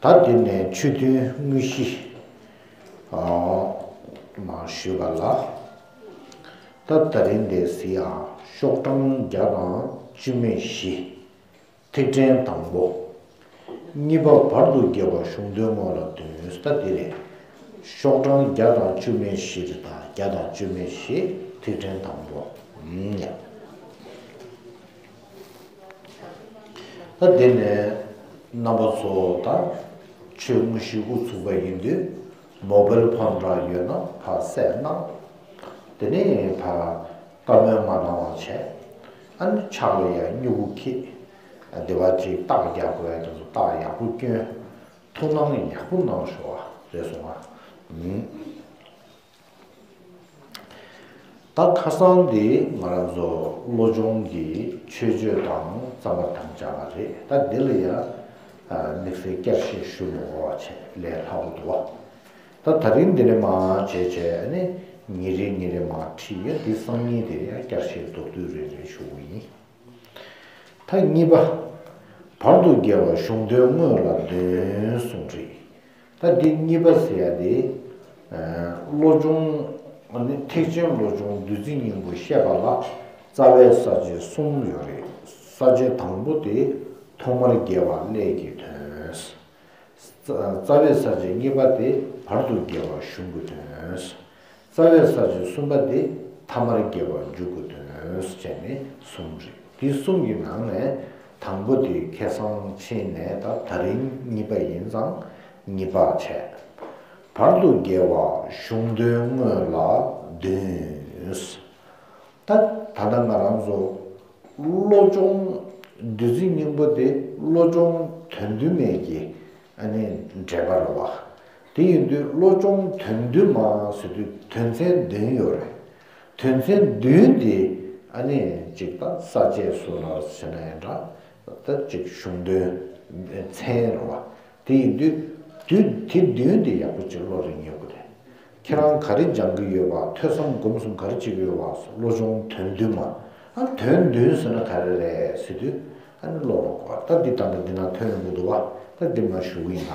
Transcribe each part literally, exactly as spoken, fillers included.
ད་དེ་ནས་ཆོས་མཐུན་དངོས་གཞི་མར་ཞུས་པ་ལ། ད་ད་རིང་འདིར་གཟིགས་ཨ། ཤོག་གྲངས་བརྒྱ་དང་བཅུ་མེད་བཞི། ཐིག་ཕྲེང་དང་པོ། གཉིས་པ་བར་དུ་དགེ་བ་གཞུང་དོན་དངོས་ལ་འདོན། ད་འདི་རེད། ཤོག་གྲངས་བརྒྱ་དང་བཅུ་མེད་བཞི་རེད། ད་བརྒྱ་དང་བཅུ་མེད་བཞི། ཐིག་ཕྲེང་དང་པོ། ཨུམ། ཡ། ད་འདི་ནས་རྣམ་པ་ཚོ་དང་ཆོས་དངོས་གཞི་དབུ་ཚུགས་པ་ཡིན་དུས། མོ་བེལ་ཕོན་འདྲ་ཡོད་ན་ཕར་བསད་གནང་། དེ་ནས་ཕར་བཀའ་མོལ་མ་གནང་བ་བྱས། ཨ་ནི་ཕྱག་ལ་ཡ་སྨྱུ་གུ་འཁྱེར། སྡེ་བ་ཅིག་རྟགས་རྒྱག་དགོས་ཡ་དེ་ཚོ་རྟགས་ཡག་པོ་སྐྱོན། ཐུགས་སྣང་ཡག་པོ་གནང་ཤོག་ཨ། རེད་སོང་ཨ། ཨུམ། ད་ཁ་སང་འདི་ང་རང་ཚོ་བློ་སྦྱོང་གི་མཆོད་བརྗོད་དང་རྩོམ་པར་དམ་བཅའ་བ་རེད། ད་འདི་ལ་ཡང་དམིགས་བསལ་བསྐྱར་བཤད་ཞུ་མི་དགོས་པ་བྱས་ལས་སླ་པོ་འདུག་བ། ད་ད་རིང་འདི་ནས་མར་བྱས་བྱས་ནས་ཉིན་རེ་ཉིན་རེ་མར་ཁྲིད་ཡོད། འདི་སང་ཉིན་དེ་ཡང་བསྐྱར་བཤད་མདོར་བསྡུས་རེ་རེ་ཞུ་གི་ཡིན། ད་གཉིས་པ། བར་དུ་དགེ་བ་གཞུང་དོན་དངོས་ལ་འདོན་གསུངས་རེད། ད་འདི་གཉིས་པ་ཟེར་ཡ་དེ། བློ་སྦྱོང་། ཨ་ནི་ཐེག་ཆེན་བློ་སྦྱོང་བདུད་རྩི་སྙིང་པོ་བཤད་པ་ལ་རྩ་བའི་ས་བཅད་གསུམ་ཡོད་རེད། ས་བཅད་དང་པོ་དེ་ཐོག་མར་དགེ་བ་ཀླད་ཀྱིས་འདོན། རྩ་བའི་ས་བཅད་གཉིས་པ་དེ་བར་དུ་དགེ་བ་གཞུང་གིས་འདོན། རྩ་བའི་ས་བཅད་གསུམ་པ་དེ་ཐ་མར་དགེ་བ་མཇུག་གིས་འདོན་བྱས་ནས་གསུམ་རེད། དེ་གསུམ་གྱི་ནང་ནས་དང་པོ་དེ་ཁ་སང་ཕྱིན་ནས་ད་ད་རིང་གཉིས་པ་ཡིན་ཙང་གཉིས་པ་བྱས། བར་དུ་དགེ་བ་གཞུང་དོན་དངོས་ལ་འདོན། ད་ད་ལྟ་ང་རང་ཚོ་བློ་སྦྱོང་བདུད་རྩི་སྙིང་པོ་དེ་བློ་སྦྱོང་དོན་བདུན་མའི་གི་ཨ་ནི་འགྲེལ་པ་རེད་བ། དེ་ཡིན་དུས་བློ་སྦྱོང་དོན་བདུན་མ་ཟེར་དུས་དོན་ཚན་བདུན་ཡོད་རེད། དོན་ཚན་བདུན་དེ་ཨ་ནི་གཅིག་ད་ས་བཅད་སུ་ལ་ཟེར་ན་ཡང་འདྲ། ད་གཅིག་གཞུང་དོན་མཚན་རེད་བ། དེ་ཡིན་དུས་དུས་དེ་བདུན་དེ་ཡག་པོ་གཅིག་བློ་རེ་ངེས་དགོས་རེད། ཁྱེད་རང་ག་རེ་སྦྱང་གི་ཡོད་པ། ཐོས་བསམ་སྒོམ་གསུམ་ག་རེ་བྱེད་ཀྱི་ཡོད་པ། བློ་སྦྱོང་དོན་བདུན་མ། ཨ་དོན་བདུན་ཟེར་ན་ག་རེ་རེད་ཟེར་དུས་ཨ་ནི་བློ་ལ་གོ་བ། ད་འདི་ད་ལྟ་འདི་ན་ཐོན་ཡོང་གི་འདུག་བ། ད་འདི་མ་ཞུ་གི་ཡིན་ན།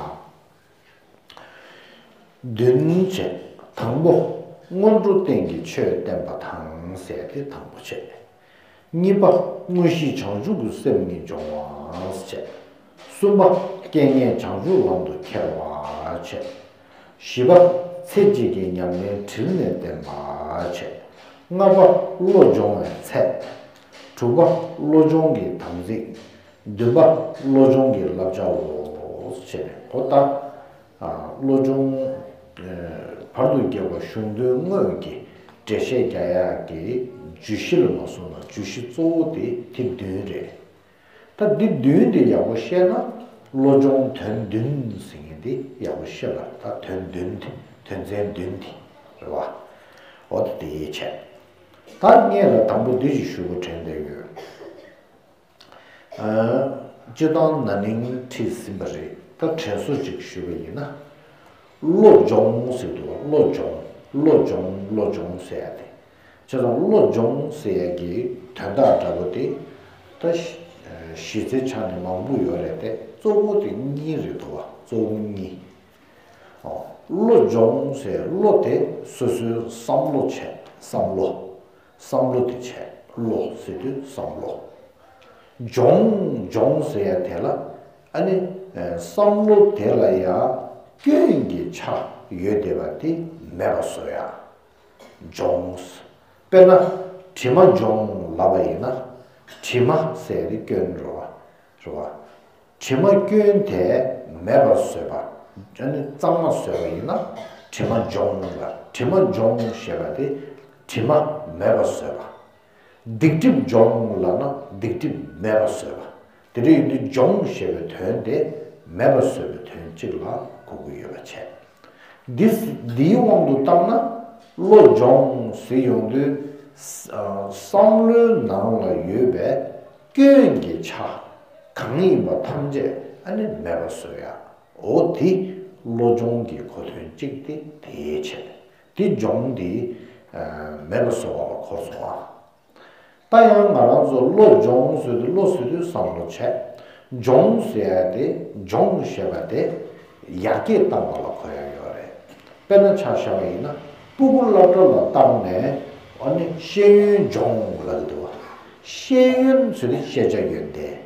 བདུན་བྱས། དང་པོ། སྔོན་འགྲོ་རྟེན་གྱི་ཆོས་བསྟན་པ་དང་ཟེར་ཏེ་དང་པོ་བྱས། གཉིས་པ། དངོས་གཞི་བྱང་ཆུབ་ཀྱི་སེམས་ཉིད་སྦྱོང་བ་བྱས། གསུམ་པ། རྐྱེན་ངན་བྱང་ཆུབ་ལམ་དུ་ཁྱེར་བ་བྱས། བཞི་པ། ཚེ་གཅིག་གི་ཉམས་ལེན་དྲིལ་ནས་བསྟན་པ་བྱས། ལྔ་པ། བློ་སྦྱོང་བའི་ཚད། དྲུག་པ། བློ་སྦྱོང་གི་དམ་ཚིག་བདུན་པ། བློ་སྦྱོང་གི་བསླབ་བྱའོ་བྱས་ནས་གོ་ད། བློ་སྦྱོང་། བར་དུ་དགེ་བ་གཞུང་དོན་དངོས་ཀྱི་འགྲེལ་བཤད་རྒྱག་ཡག་གི་བརྗོད་གཞི་ལ་མ་སོང་ན་བརྗོད་གཞི་གཙོ་བོ་དེ་དེ་བདུན་རེད། ད་འདི་བདུན་དེ་ཡག་པོ་ཤེས་ན་བློ་སྦྱོང་དོན་བདུན་ཟེར་མཁན་དེ་ཡག་པོ་ཤེས་པ་རེད། ད་དོན་བདུན་དེ་དོན་ཚན་བདུན་དེ་རེད་བ། འོ་ད་དེ་ཡིད་ཆེས། ད་ངས་ལ་དང་པོ་འདི་ཞིག་ཞུ་དགོས་དྲན་བསྡད་ཡོད། སྤྱིར་བཏང་ན་ནིང་ཁྲིད་ཟིན་པ་རེད། ད་དྲན་གསོ་ཅིག་ཞུས་པ་ཡིན་ན། བློ་སྦྱོང་ཟེར་འདུག་བ། བློ་སྦྱོང་། བློ་སྦྱོང་། བློ་སྦྱོང་ཟེར་ཡ་དེ། བྱས་ཙང་བློ་སྦྱོང་ཟེར་ཡ་གི་དོན་དག་འདྲ་པོ་དེ། ད་གཞི་རྩའི་ཆ་ནས་མང་པོ་ཡོད་རེད་དེ། གཙོ་བོ་དེ་གཉིས་རེད་འདུག་བ། གཙོ་བོ་གཉིས། བློ་སྦྱོང་ཟེར་བློ་དེ་སོ་སོའི་བསམ་བློ་བྱས། བསམ་བློ། བསམ་བློ་དེ་བྱས། བློ་ཟེར་དུས་བསམ་བློ། སྦྱོང་། སྦྱོང་ཟེར་ཡ་དེ་ལ་ཨ་ནི་བསམ་བློ་དེ་ལ་ཡ་སྐྱོན་གྱི་ཆ་ཡོད་བསྡད་པ་དེ་མེད་པ་བཟོ་ཡ། སྦྱོང་། དཔེར་ན་དྲི་མ་སྦྱོང་ལབ་པ་ཡིན་ན། དྲི་མ་ཟེར་ཡ་དེ་སྐྱོན་རེད་བ། རེད་བ། དྲི་མ་སྐྱོན་དེ་མེད་པར་བཟོས་པ། ཨ་ནི་གཙང་མ་བཟོས་པ་ཡིན་ན་དྲི་མ་སྦྱོང་ལ། དྲི་མ་སྦྱོང་ཞེས་པ་དེ་དྲི་མ་མེད་པར་བཟོས་པ། སྡིག་སྒྲིབ་སྦྱོང་ལབ་ན་སྡིག་སྒྲིབ་མེད་པར་བཟོས་པ། དེ་འདྲ་ཡིན་དུས་སྦྱོང་ཞེས་པའི་དོན་དེ་མེད་པར་བཟོས་པའི་དོན་གཅིག་ལ་གོ་དགོས་ཡོད་པ་བྱས། འདི། འདིའི་དབང་དུ་བཏང་ན་བློ་སྦྱོང་ཟེར་ཡོང་དུས། བསམ་བློའི་ནང་ལ་ཡོད་པའི་སྐྱོན་གྱི་ཆ་གང་ཡིན་པ་ཐམས་ཅད་ཨ་ནི་མེད་པ་བཟོ་ཡ། འོ་དེ་བློ་སྦྱོང་གི་གོ་དོན་གཅིག་དེ་དེའི་ཆེད། དེ་སྦྱོང་དེ་མེད་པ་བཟོ་བ་ལ་གོ་སོང་བ། ད་ཡང་ང་རང་ཚོ་བློ་སྦྱོང་ཟེར་དུས་བློ་ཟེར་དུས་བསམ་བློ་བྱས། སྦྱོང་ཟེར་ཡ་དེ་སྦྱོང་ཞེས་པ་དེ་ ཡར་རྒྱས་བཏང་བ་ལ་གོ་ཡ་ཡོད་རེད། དཔེར་ན་ཆ་བཞག་པ་ཡིན་ན་སྤུ་གུ་སློབ་གྲྭ་ལ་བཏང་ནས་ཨ་ནི་ཤེས་ཡོན་སྦྱོང་ལབ་ཀྱི་འདུག་བ། ཤེས་ཡོན་ཟེར་དུས་ཤེས་བྱ་ཡོན་ཏན།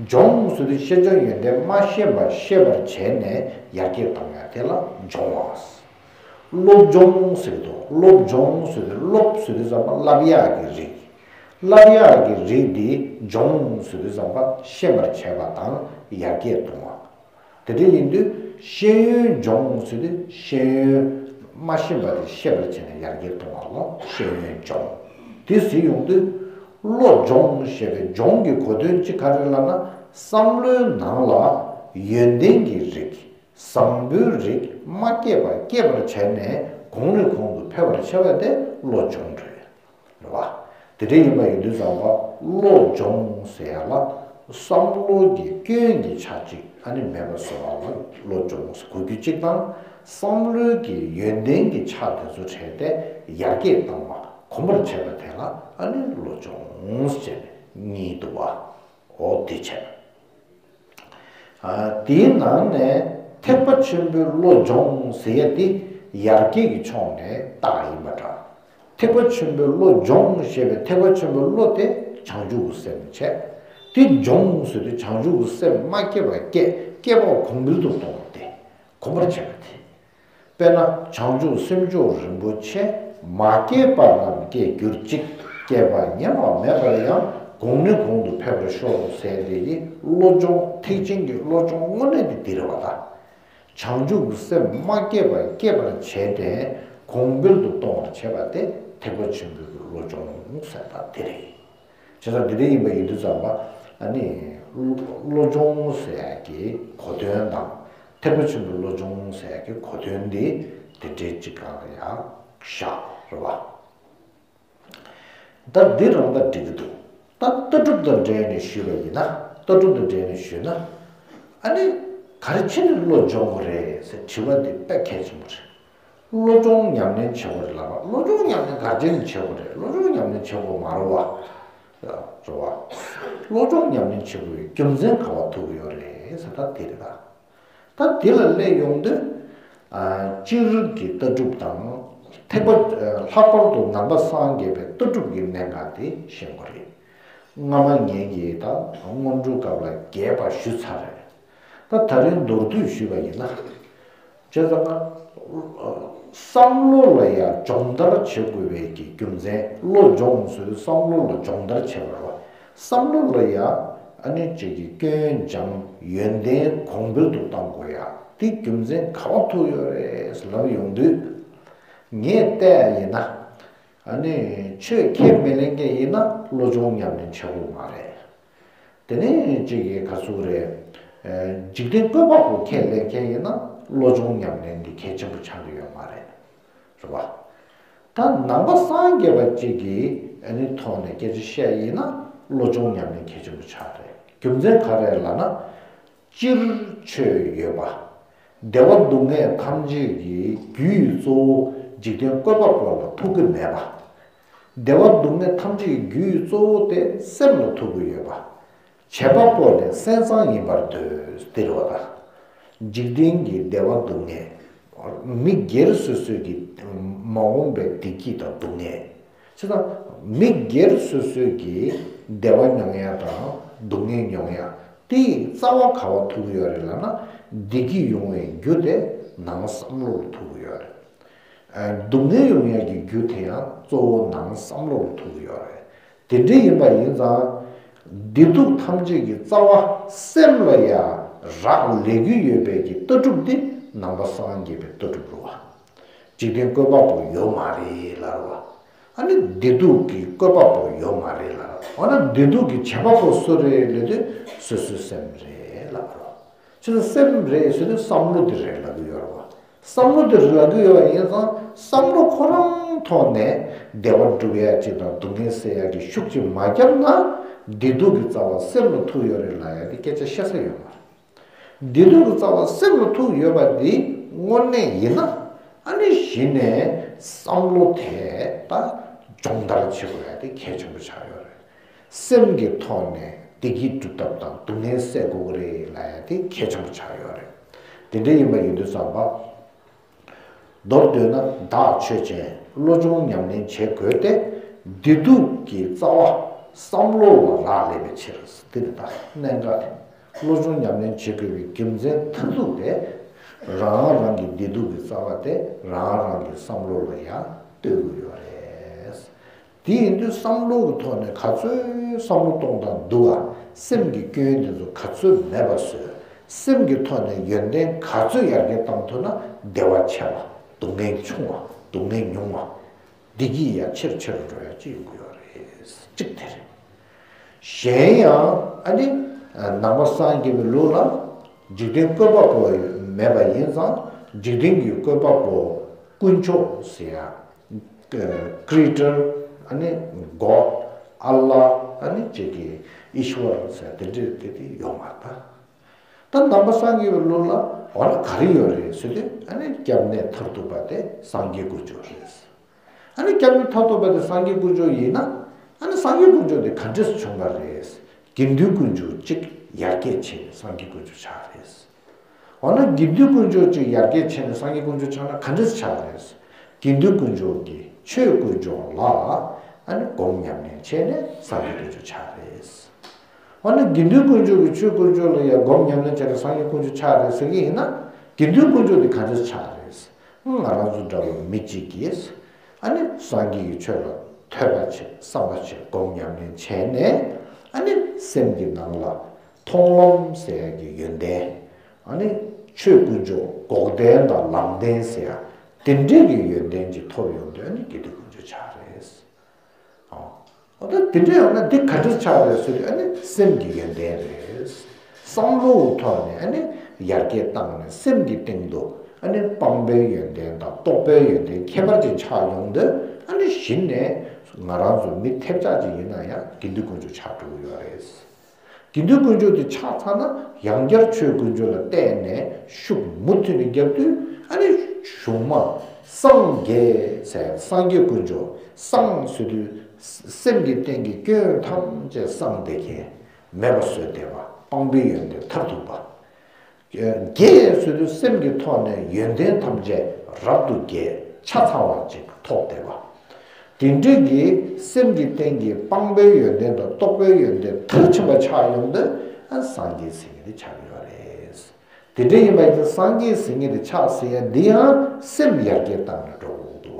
སྦྱོང་ཟེར་དུས་ཤེས་བྱ་ཡོན་ཏན་མ་ཤེས་པ་ཤེས་པར་བྱས་ནས་ཡར་རྒྱས་བཏང་ཡ་དེ་ལ་སྦྱོང་བ། སློབ་སྦྱོང་ཟེར་གྱི་འདུག་སློབ་སྦྱོང་ཟེར་དུས་སློབ་ཟེར་དུས་ཙམ་པ་བསླབ་ཡག་གི་རིགས། བསླབ་ཡག་གི་རིགས་འདི་སྦྱོང་ཟེར་དུས་ཙམ་པ་ཤེས་པར་བྱེད་པ་དང་ཡར་རྒྱས་གཏོང་བ། དེ་འདྲ་ཡིན་དུས་ཤེས་ཡོན་སྦྱོང་ཟེར་དུས་ཤེས་ཡོན་མ་ཤེས་པ་དེ་ཤེས་པར་བྱས་ནས་ཡར་རྒྱས་གཏོང་བ་ལ་ཤེས་ཡོན་སྦྱོང་། དེ་ཟེར་ཡོང་དུས་བློ་སྦྱོང་ཞེས་པའི་སྦྱོང་གི་གོ་དོན་གཅིག་ག་རེ་ལབ་ན། བསམ་བློའི་ནང་ལ་ཡོན་ཏན་གྱི་རིགས། བཟང་པོའི་རིགས་མ་སྐྱེས་པ་སྐྱེད་པར་བྱས་ནས་གོང་ནས་གོང་དུ་འཕེལ་བར་བྱ་བ་དེ་བློ་སྦྱོང་རེད། རེད་བ། དེ་འདྲ་ཡིན་པ་ཡིན་དུས་ཙམ་པ་བློ་སྦྱོང་ཟེར་ཡ་ལ་བསམ་བློ་གི་སྐྱོན་གྱི་ཆ་གཅིག་ཨ་ནི་མེད་པ་བཟོ་བ་ལ་བློ་སྦྱོང་ཟེར་གོ་རྒྱུ་གཅིག་དང་། བསམ་བློའི་གི་ཡོན་ཏན་གྱི་ཆ་དེ་ཚོ་བྲལ་ཏེ་ཡར་རྒྱས་བཏང་བ་གོམས་པར་བྱས་པ་དེ་ལ་ཨ་ནི་བློ་སྦྱོང་ཟེར་ནས་གཉིས་འདུག་བ། འོ་དེ་བྱས། ཨ། དེའི་ནང་ནས་ཐེག་པ་ཆེན་པོའི་བློ་སྦྱོང་ཟེར་ཡ་དེ་ཡར་རྒྱས་ཀྱི་ཕྱོགས་ནས་རྟགས་ཡིན་པ་འདྲ། ཐེག་པ་ཆེན་པོའི་བློ་སྦྱོང་ཞེས་པའི་ཐེག་པ་ཆེན་པོའི་བློ་དེ་བྱང་ཆུབ་ཀྱི་སེམས་བྱས། དེ་སྦྱོང་ཟེར་དུས་བྱང་ཆུབ་ཀྱི་སེམས་མ་སྐྱེས་པ་སྐྱེ་སྐྱེས་པ་གོང་འཕེལ་དུ་གཏོང་བ་དེ་གོམས་པར་བྱས་པ་དེ། དཔེར་ན་བྱང་ཆུབ་སེམས་མཆོག་རིན་པོ་ཆེ། མ་སྐྱེས་པ་རྣམས་སྐྱེ་གྱུར་ཅིག་སྐྱེས་པ་ཉམས་པ་མེད་པར་ཡང་། གོང་ནས་གོང་དུ་འཕེལ་བར་ཤོག་ཟེར་དེ་ཡི་བློ་སྦྱོང་ཐེག་ཆེན་གྱི་བློ་སྦྱོང་དངོས་གནས་དེ་འདི་རེད་བ་ད། བྱང་ཆུབ་ཀྱི་སེམས་མ་སྐྱེས་པ་སྐྱེད་པར་བྱས་ཏེ་གོང་འཕེལ་དུ་གཏོང་བར་བྱེད་པ་དེ་ཐེག་པ་ཆེན་པོའི་བློ་སྦྱོང་ཟེར་བ་དེ་རེད། བྱས་ཙང་འདི་འདྲ་ཡིན་པ་ཡིན་དུས་ཙམ་པ་ཨ་ནི་བློ་སྦྱོང་ཟེར་ཡག་གི་གོ་དོན་དང་ཐེག་པ་ཆེན་པོའི་བློ་སྦྱོང་ཟེར་ཡག་གི་གོ་དོན་འདི་དེ་འདྲའི་གཅིག་གང་ལ་ཡང་བཞག་རེད་བ། ད་འདི་རང་ད་འགྲིག་གི་འདུག་ད་ལྟ་གྲུབ་དང་འབྲེལ་ནས་ཞུས་པ་ཡིན་ན། ལྟ་གྲུབ་དང་འབྲེལ་ནས་ཞུས་ན། ཨ་ནི་ག་རེ་བྱས་ནས་བློ་སྦྱོང་དགོས་རེད་ཟེར་དྲི་བ་འདི་དཔེ་གལ་ཆེན་པོ་རེད། བློ་སྦྱོང་ཉམས་ལེན་བྱེད་དགོས་རེད་ལབ་པ། བློ་སྦྱོང་ཉམས་ལེན་ག་རེ་བྱས་ནས་བྱེད་དགོས་རེད། བློ་སྦྱོང་ཉམས་ལེན་བྱེད་དགོས་མ་རེད་བ། རེད་བ། བློ་སྦྱོང་ཉམས་ལེན་བྱེད་དགོས་པའི་རྒྱུ་མཚན་ག་པར་ཐུག་གི་ཡོད་རེད་ཟེར་ད་དེ་རེད་ད། ད་དེ་ལ་སླེབས་ཡོང་དུས། ཨ། སྤྱིར་གྱི་ལྟ་གྲུབ་དང་། ཐེག་པ། ཨ། ལྷག་པར་དུ་ནང་པ་སངས་རྒྱས་པའི་ལྟ་གྲུབ་ཀྱི་གནད་འགག་དེ་ཤེས་དགོས་རེད། སྔ་མ་ངེད་ཀྱིས་ད་སྔོན་འགྲོའི་སྐབས་ལ་རྒྱས་པ་ཞུས་ཚར་རེད། ད་ད་རིང་མདོར་བསྡུས་ཞུས་པ་ཡིན་ན། བྱས་ཙང་ན། བསམ་བློ་ལ་ཡང་སྦྱོང་བརྡར་བྱེད་དགོས་པའི་གི་རྒྱུ་མཚན། བློ་སྦྱོང་ཟེར་དུས་བསམ་བློ་ལ་སྦྱོང་བརྡར་བྱེད་པ་རེད་བ། བསམ་བློ་ལ་ཡང་ཨ་ནི་གཅིག་གི་སྐྱོན་སྦྱང་། ཡོན་ཏན་གོང་འཕེལ་དུ་གཏང་དགོས་ཡ། དེ་རྒྱུ་མཚན་ག་པར་ཐུག་ཡོད་རེད་ལབ་ཡོང་དུས། ངས་བལྟས་ཡ་ཡིན་ན། ཨ་ནི་ཆོས་ཁས་མི་ལེན་མཁན་ཡིན་ན་བློ་སྦྱོང་ཉམས་ལེན་བྱེད་དགོས་མ་རེད། དེ་ནས་གཅིག་གིས་ག་ཚོད་རེད། ཨ། འཇིག་རྟེན་བཀོད་པ་པོ་ཁས་ལེན་མཁན་ཡིན་ན་བློ་སྦྱོང་ཉམས་ལེན་འདི་གལ་ཆེན་པོ་ཆགས་ཀྱི་ཡོད་མ་རེད། རེད་བ། ད་ནང་པ་སངས་རྒྱས་པ་གཅིག་གིས་ཨ་ནི་ཐོག་ནས་སྐད་ཆ་བཤད་ཡིན་ན་བློ་སྦྱོང་ཉམས་ལེན་གལ་ཆེན་པོ་ཆགས་རེད། རྒྱུ་མཚན་ག་རེ་ལབ་ན། སྤྱིར་ཆོས་ཡོད་པ། བདེ་བ་སྡུག་བསྔལ་ཐམས་ཅད་ཀྱི་རྒྱུའི་གཙོ་བོ་འཇིག་རྟེན་བཀོད་པ་པོ་ལ་ཐུག་གི་མེད་པ། བདེ་བ་སྡུག་བསྔལ་ཐམས་ཅད་ཀྱི་རྒྱུའི་གཙོ་བོ་དེ་སེམས་ལ་ཐུག་གི་ཡོད་པ། བྱེད་པ་པོ་ལས་སེམས་ཙམ་ཡིན་པར་འདོད། དེ་རེད་བ་ད། འཇིག་རྟེན་གྱི་བདེ་བ་སྡུག་བསྔལ། མི་སྒེར་སོ་སོའི་གི་མ་འོངས་པའི་བདེ་སྐྱིད་དང་སྡུག་བསྔལ། བྱས་ཙང་མི་སྒེར་སོ་སོའི་གི་བདེ་བ་མྱོང་ཡ་དང་སྡུག་བསྔལ་མྱོང་ཡ་དེའི་རྩ་བ་ག་པར་ཐུག་ཡོད་རེད་ལབ་ན། བདེ་སྐྱིད་ཡོང་བའི་རྒྱུ་དེ་ནང་བསམ་བློ་ལ་ཐུག་གི་ཡོད་རེད། ཨ། སྡུག་བསྔལ་ཡོང་ཡ་གི་རྒྱུ་དེ་ཡང་གཙོ་བོ་ནང་བསམ་བློ་ལ་ཐུག་གི་ཡོད་རེད། དེ་འདྲ་ཡིན་པ་ཡིན་ཙང་། བདེ་སྡུག་ཐམས་ཅད་ཀྱི་རྩ་བ་སེམས་ལ་ཡ་རག་ལས་ཀྱི་ཡོད་པའི་གི་ལྟ་གྲུབ་འདི་ནང་པ་སངས་རྒྱས་པའི་ལྟ་གྲུབ་རེད་བ། འཇིག་རྟེན་བཀོད་པ་པོ་ཡོད་མ་རེད་ལབ་རེད་བ། ཨ་ནི་བདེ་སྡུག་གི་བཀོད་པ་པོ་ཡོད་མ་རེད་ལབ་རེད། འོ་ན་བདེ་སྡུག་གི་བྱེད་པ་པོ་སུ་རེད་ལབ་དུས་སོ་སོའི་སེམས་རེད་ལབ་རེད་བ། ཁྱེད་ཚོ་སེམས་རེད་ཟེར་དུས་བསམ་བློ་དེ་རེད་ལབ་ཀྱི་ཡོད་རེད་བ། བསམ་བློ་དེ་རེད་ལབ་ཀྱི་ཡོད་པ་ཡིན་ཙང་བསམ་བློ་ཁོ་རང་ཐོག་ནས་བདེ་བ་སྒྲུབ་ཡ་ཅིག་དང་སྡུག་བསྔལ་སེལ་ཡ་གི་ཤུགས་ཅིག་མ་བརྒྱབ་ན། བདེ་སྡུག་གི་རྩ་བ་སེམས་ལ་ཐུག་ཡོད་རེད་ལབ་ཡ་དེ་སྐད་ཆ་བཤད་ས་ཡོད་མ་རེད། བདེ་སྡུག་གི་རྩ་བ་སེམས་ལ་ཐུག་ཡོད་པ་འདི་དངོས་གནས་ཡིན་ན། ཨ་ནི་གཞི་ནས་བསམ་བློ་དེ་ད་སྦྱོང་བརྡར་བྱེད་དགོས་ཡ་དེ་གལ་ཆེན་པོ་ཆགས་ཡོད་རེད། སེམས་ཀྱི་ཐོག་ནས་བདེ་སྐྱིད་སྒྲུབ་ཐབས་དང་སྡུག་བསྔལ་སེལ་དགོས་ཀྱི་རེད་ལབ་ཡ་དེ་གལ་ཆེན་པོ་ཆགས་ཡོད་རེད། དེ་འདྲ་ཡིན་པ་ཡིན་དུས་ཙམ་པ། མདོར་བསྡུས་ན་བདག་ཆོས་ཅན་བློ་སྦྱོང་ཉམས་ལེན་བྱེད་དགོས་ཏེ། བདེ་སྡུག་གི་རྩ་བ་བསམ་བློ་ལ་རག་ལས་པའི་ཕྱིར། འདི་ནི་ད་གནད་འགག་དེ། བློ་སྦྱོང་ཉམས་ལེན་བྱེད་དགོས་པའི་རྒྱུ་མཚན་མཐར་ཐུག་དེ། རང་རང་གི་བདེ་སྡུག་གི་རྩ་བ་དེ་རང་རང་གི་བསམ་བློ་ལ་ཡང་ལྟོས་དགོས་ཡོད་རེད། དེ་ཡིན་དུས་བསམ་བློ་གི་ཐོག་ནས་ག་ཚོད་བསམ་བློ་གཏོང་སྟངས་འདུག་ག་སེམས་ཀྱི་སྐྱོན་དེ་ཚོ་ག་ཚོད་མེད་པ་བཟོས། སེམས་ཀྱི་ཐོག་ནས་ཡོན་ཏན་ག་ཚོད་ཡར་རྒྱས་བཏང་ཐུབ་ན་བདེ་བ་ཆེ་བ། སྡུག་བསྔལ་ཆུང་བ། སྡུག་བསྔལ་ཉུང་བ། བདེ་སྐྱིད་ཡར་ཆེར་ཆེར་འགྲོ་ཡ་ཅིག་ཡོང་གི་ཡོད་རེད། གཅིག་དེ་རེད། གཞན་ཡང་ཨ་ནི་ནང་པ་སངས་རྒྱས་པའི་ལུགས་ལ་འཇིག་རྟེན་བཀོད་པ་པོ་མེད་པ་ཡིན་ཙང་། འཇིག་རྟེན་གྱི་བཀོད་པ་པོ་དཀོན་མཆོག་ཟེར་ཡ། Creator། ཨ་ནི་God། ཨ་ལ། ཨ་ནི་ཅིག་གི་ཨིཤ་ཝར་ཟེར་དེ་འདྲས་དེ་དེ་ཡོད་མ་རེད་ད། ད་ནང་པ་སངས་རྒྱས་པའི་ལུགས་ལ་འོ་ན་ག་རེ་ཡོད་རེད་ཟེར་དུས། ཨ་ནི་སྐྱབས་གནས་མཐར་ཐུག་པ་དེ་སངས་རྒྱས་དཀོན་མཆོག་རེད། ཨ་ནི་སྐྱབས་གནས་མཐར་ཐུག་པ་དེ་སངས་རྒྱས་དཀོན་མཆོག་ཡིན་ན། ཨ་ནི་སངས་རྒྱས་དཀོན་མཆོག་དེ་ག་འདྲས་བྱུང་བ་རེད། དགེ་འདུན་དཀོན་མཆོག་གཅིག་ཡར་རྒྱས་ཕྱིན་ནས་སངས་རྒྱས་དཀོན་མཆོག་ཆགས་རེད། འོ་ན་དགེ་འདུན་དཀོན་མཆོག་ཅིག་ཡར་རྒྱས་ཕྱིན་ནས་སངས་རྒྱས་དཀོན་མཆོག་ཆགས་ན་ག་འདྲས་ཆགས་རེད། དགེ་འདུན་དཀོན་མཆོག་གིས་ཆོས་དཀོན་མཆོག་ལ་ཨ་ནི་སྒོམ་ཉམས་ལེན་བྱས་ནས་སངས་རྒྱས་དཀོན་མཆོག་ཆགས་རེད། འོ་ན་དགེ་འདུན་དཀོན་མཆོག་གིས་ཆོས་དཀོན་མཆོག་ལ་ཡང་སྒོམ་ཉམས་ལེན་བྱས་ནས་སངས་རྒྱས་དཀོན་མཆོག་ཆགས་རེད་ཟེར་གྱི་ཡིན་ན། དགེ་འདུན་དཀོན་མཆོག་དེ་ག་འདྲས་ཆགས་རེད། ང་རང་ཚོ་འདྲ་བོ་མི་གཅིག་གིས་ཨ་ནི་སངས་རྒྱས་ཀྱི་ཆོས་ལ་ཐོས་པ་བྱེད། བསམ་པ་བྱེད། སྒོམ་ཉམས་ལེན་བྱས་ནས། ཨ་ནི་སེམས་ཀྱི་ནང་ལ་མཐོང་ལམ་ཟེར་ཡ་གི་ཡོན་ཏན། ཨ་ནི་ཆོས་དཀོན་མཆོག་འགོག་བདེན་དང་ལམ་བདེན་ཟེར་ཡ་དེ་འདྲས་ཀྱི་ཡོན་ཏན་ཅིག་ཐོབ་ཡོང་དུས་ཨ་ནི་དགེ་འདུན་དཀོན་མཆོག་ཆགས་རེད། ཨོ། ད་དེ་འདྲ་ཡོང་ན་འདི་ག་འདྲ་ཆགས་རེད་ཟེར་དུས། ཨ་ནི་སེམས་ཀྱི་ཡོན་ཏན་རེད། བསམ་བློའི་ཐོག་ནས་ཨ་ནི་ཡར་རྒྱས་བཏང་ནས། སེམས་ཀྱི་སྟེང་དུ་ཨ་ནི་སྤངས་པའི་ཡོན་ཏན་དང་རྟོགས་པའི་ཡོན་ཏན་ཁྱད་པར་ཅན་ཆགས་ཡོང་དུས། ཨ་ནི་གཞི་ནས་ང་རང་ཚོ་མི་ཐེབས་ཆག་ཅིག་ཡིན་ན་ཡང་དགེ་འདུན་དཀོན་མཆོག་ཆགས་འགྲོ་གི་ཡོད་རེད། དགེ་འདུན་དཀོན་མཆོག་དེ་ཆགས་ཚར་ན། ཡང་བསྐྱར་ཆོས་དཀོན་མཆོག་ལ་བརྟེན་ནས་ཤུགས་མུ་མཐུད་ནས་རྒྱག་དུས། ཨ་ནི་གཞུང་མ་སངས་རྒྱས་ཟེར། སངས་རྒྱས་དཀོན་མཆོག་སངས་ཟེར་དུས་སེམས་ཀྱི་སྟེང་གི་སྐྱོན་ཐམས་ཅད་སངས་བསྡད་མཁན། མེད་པ་བཟོས་བསྡད་པ། སྤངས་པའི་ཡོན་ཏན་མཐར་ཐུག་པ། རྒྱས་ཟེར་དུས་སེམས་ཀྱི་ཐོག་ནས་ཡོན་ཏན་ཐམས་ཅད་རབ་ཏུ་རྒྱས། ཆ་ཚང་བ་ཅིག་ཐོབ་བསྡད་པ། དེ་འདྲའི་གི་སེམས་ཀྱི་སྟེང་གི་སྤངས་པའི་ཡོན་ཏན་དང་རྟོགས་པའི་ཡོན་ཏན་མཐར་ཕྱིན་པ་ཆགས་ཡོང་དུས། ཨ། སངས་རྒྱས་ཟེར་མཁན་དེ་ཆགས་ཡོད་རེད། དེ་འདྲ་ཡིན་པ་ཡིན་ཙང་སངས་རྒྱས་ཟེར་མཁན་དེ་ཆགས་ཟེར་ཡ་འདི་ཡང་སེམས་ཡར་རྒྱས་བཏང་ནས་འགྲོ་དགོས་འདུག་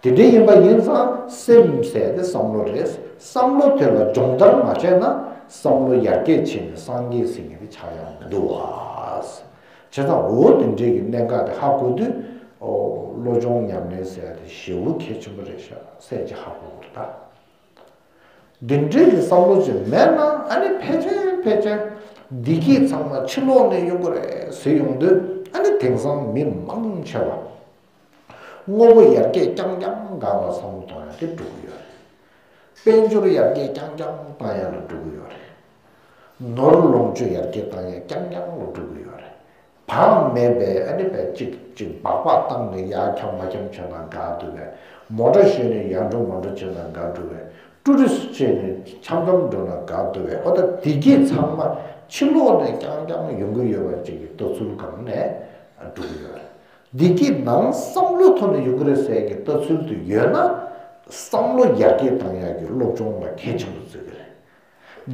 བ། དེ་འདྲ་ཡིན་པ་ཡིན་ཙང་སེམས་ཟེར་དེ་བསམ་བློ་རེད། བསམ་བློ་དེ་ལ་སྦྱོང་བརྡར་མ་བྱས་ན་བསམ་བློ་ཡར་རྒྱས་ཕྱིན་ནས་སངས་རྒྱས་ཟེར་མཁན་དེ་ཆགས་ཡ་མི་འདུག་བ། བྱས་ཙང་འོ་དེ་འདྲའི་གི་གནད་འགག་དེ་ཧ་གོ་དུས། ཨོ། བློ་སྦྱོང་ཉམས་ལེན་ཟེར་ཡ་དེ་ཞེ་པོ་གལ་ཆེན་པོ་རེད་ཤག་ཟེར་གྱི་ཧ་གོ་དགོས་རེད་ད། འདི་འདྲའི་གི་བསམ་བློ་ཅིག་མེད་ན། ཨ་ནི་ཕལ་ཆེར་ཕལ་ཆེར་བདེ་སྐྱིད་ཚང་མ་ཕྱི་ལོགས་ནས་ཡོང་གི་རེད་ཟེར་ཡོང་དུས། ཨ་ནི་དེང་སང་མི་མང་ཆེ་བ་དངོས་པོ་ཡར་རྒྱས་རྐྱང་རྐྱང་གང་ལ་བསམ་བློ་གཏོང་ཡ་དེ་འགྲོ་གི་ཡོད་རེད། དཔལ་འབྱོར་ཡར་རྒྱས་རྐྱང་རྐྱང་བཏང་ཡ་ལ་འགྲོ་གི་ཡོད་རེད། ནོར་ལོངས་སྤྱོད་ཡར་རྒྱས་བཏང་ཡ་རྐྱང་རྐྱང་ལ་འགྲོ་གི་ཡོད་རེད། བག་མེད་པའི་ཨ་ནི་བས་གཅིག་གཅིག་སྦག་སྦག་བཏང་ནས་ཡར་འཁྱམ་མར་འཁྱམ་བྱས་ན་དགའ་འདུག་གས། མོ་ཊ་ཞོན་ནས་ཡར་འགྲོ་མར་འགྲོ་བྱས་ན་དགའ་འདུག་གས། ཊུ་རི་སི་བྱས་ནས་འཆམ་འཆམ་འགྲོ་ན་དགའ་འདུག་གས། ཨོ། ད་བདེ་སྐྱིད་ཚང་མ་ཕྱི་ལོགས་ནས་རྐྱང་རྐྱང་ཡོང་གི་ཡོད་པ་ཅིག་གི་ལྟ་ཚུལ་སྒང་ནས་འགྲོ་གི་ཡོད་རེད། བདེ་སྐྱིད་ནང་བསམ་བློའི་ཐོག་ནས་ཡོང་གི་རེད་ཟེར་གྱི་ལྟ་ཚུལ་དུ་ཡོད་ན། བསམ་བློ་ཡར་རྒྱས་བཏང་ཡག་གི་སློབ་སྦྱོང་ལ་གལ་ཆེན་པོ་བརྩི་གི་རེད།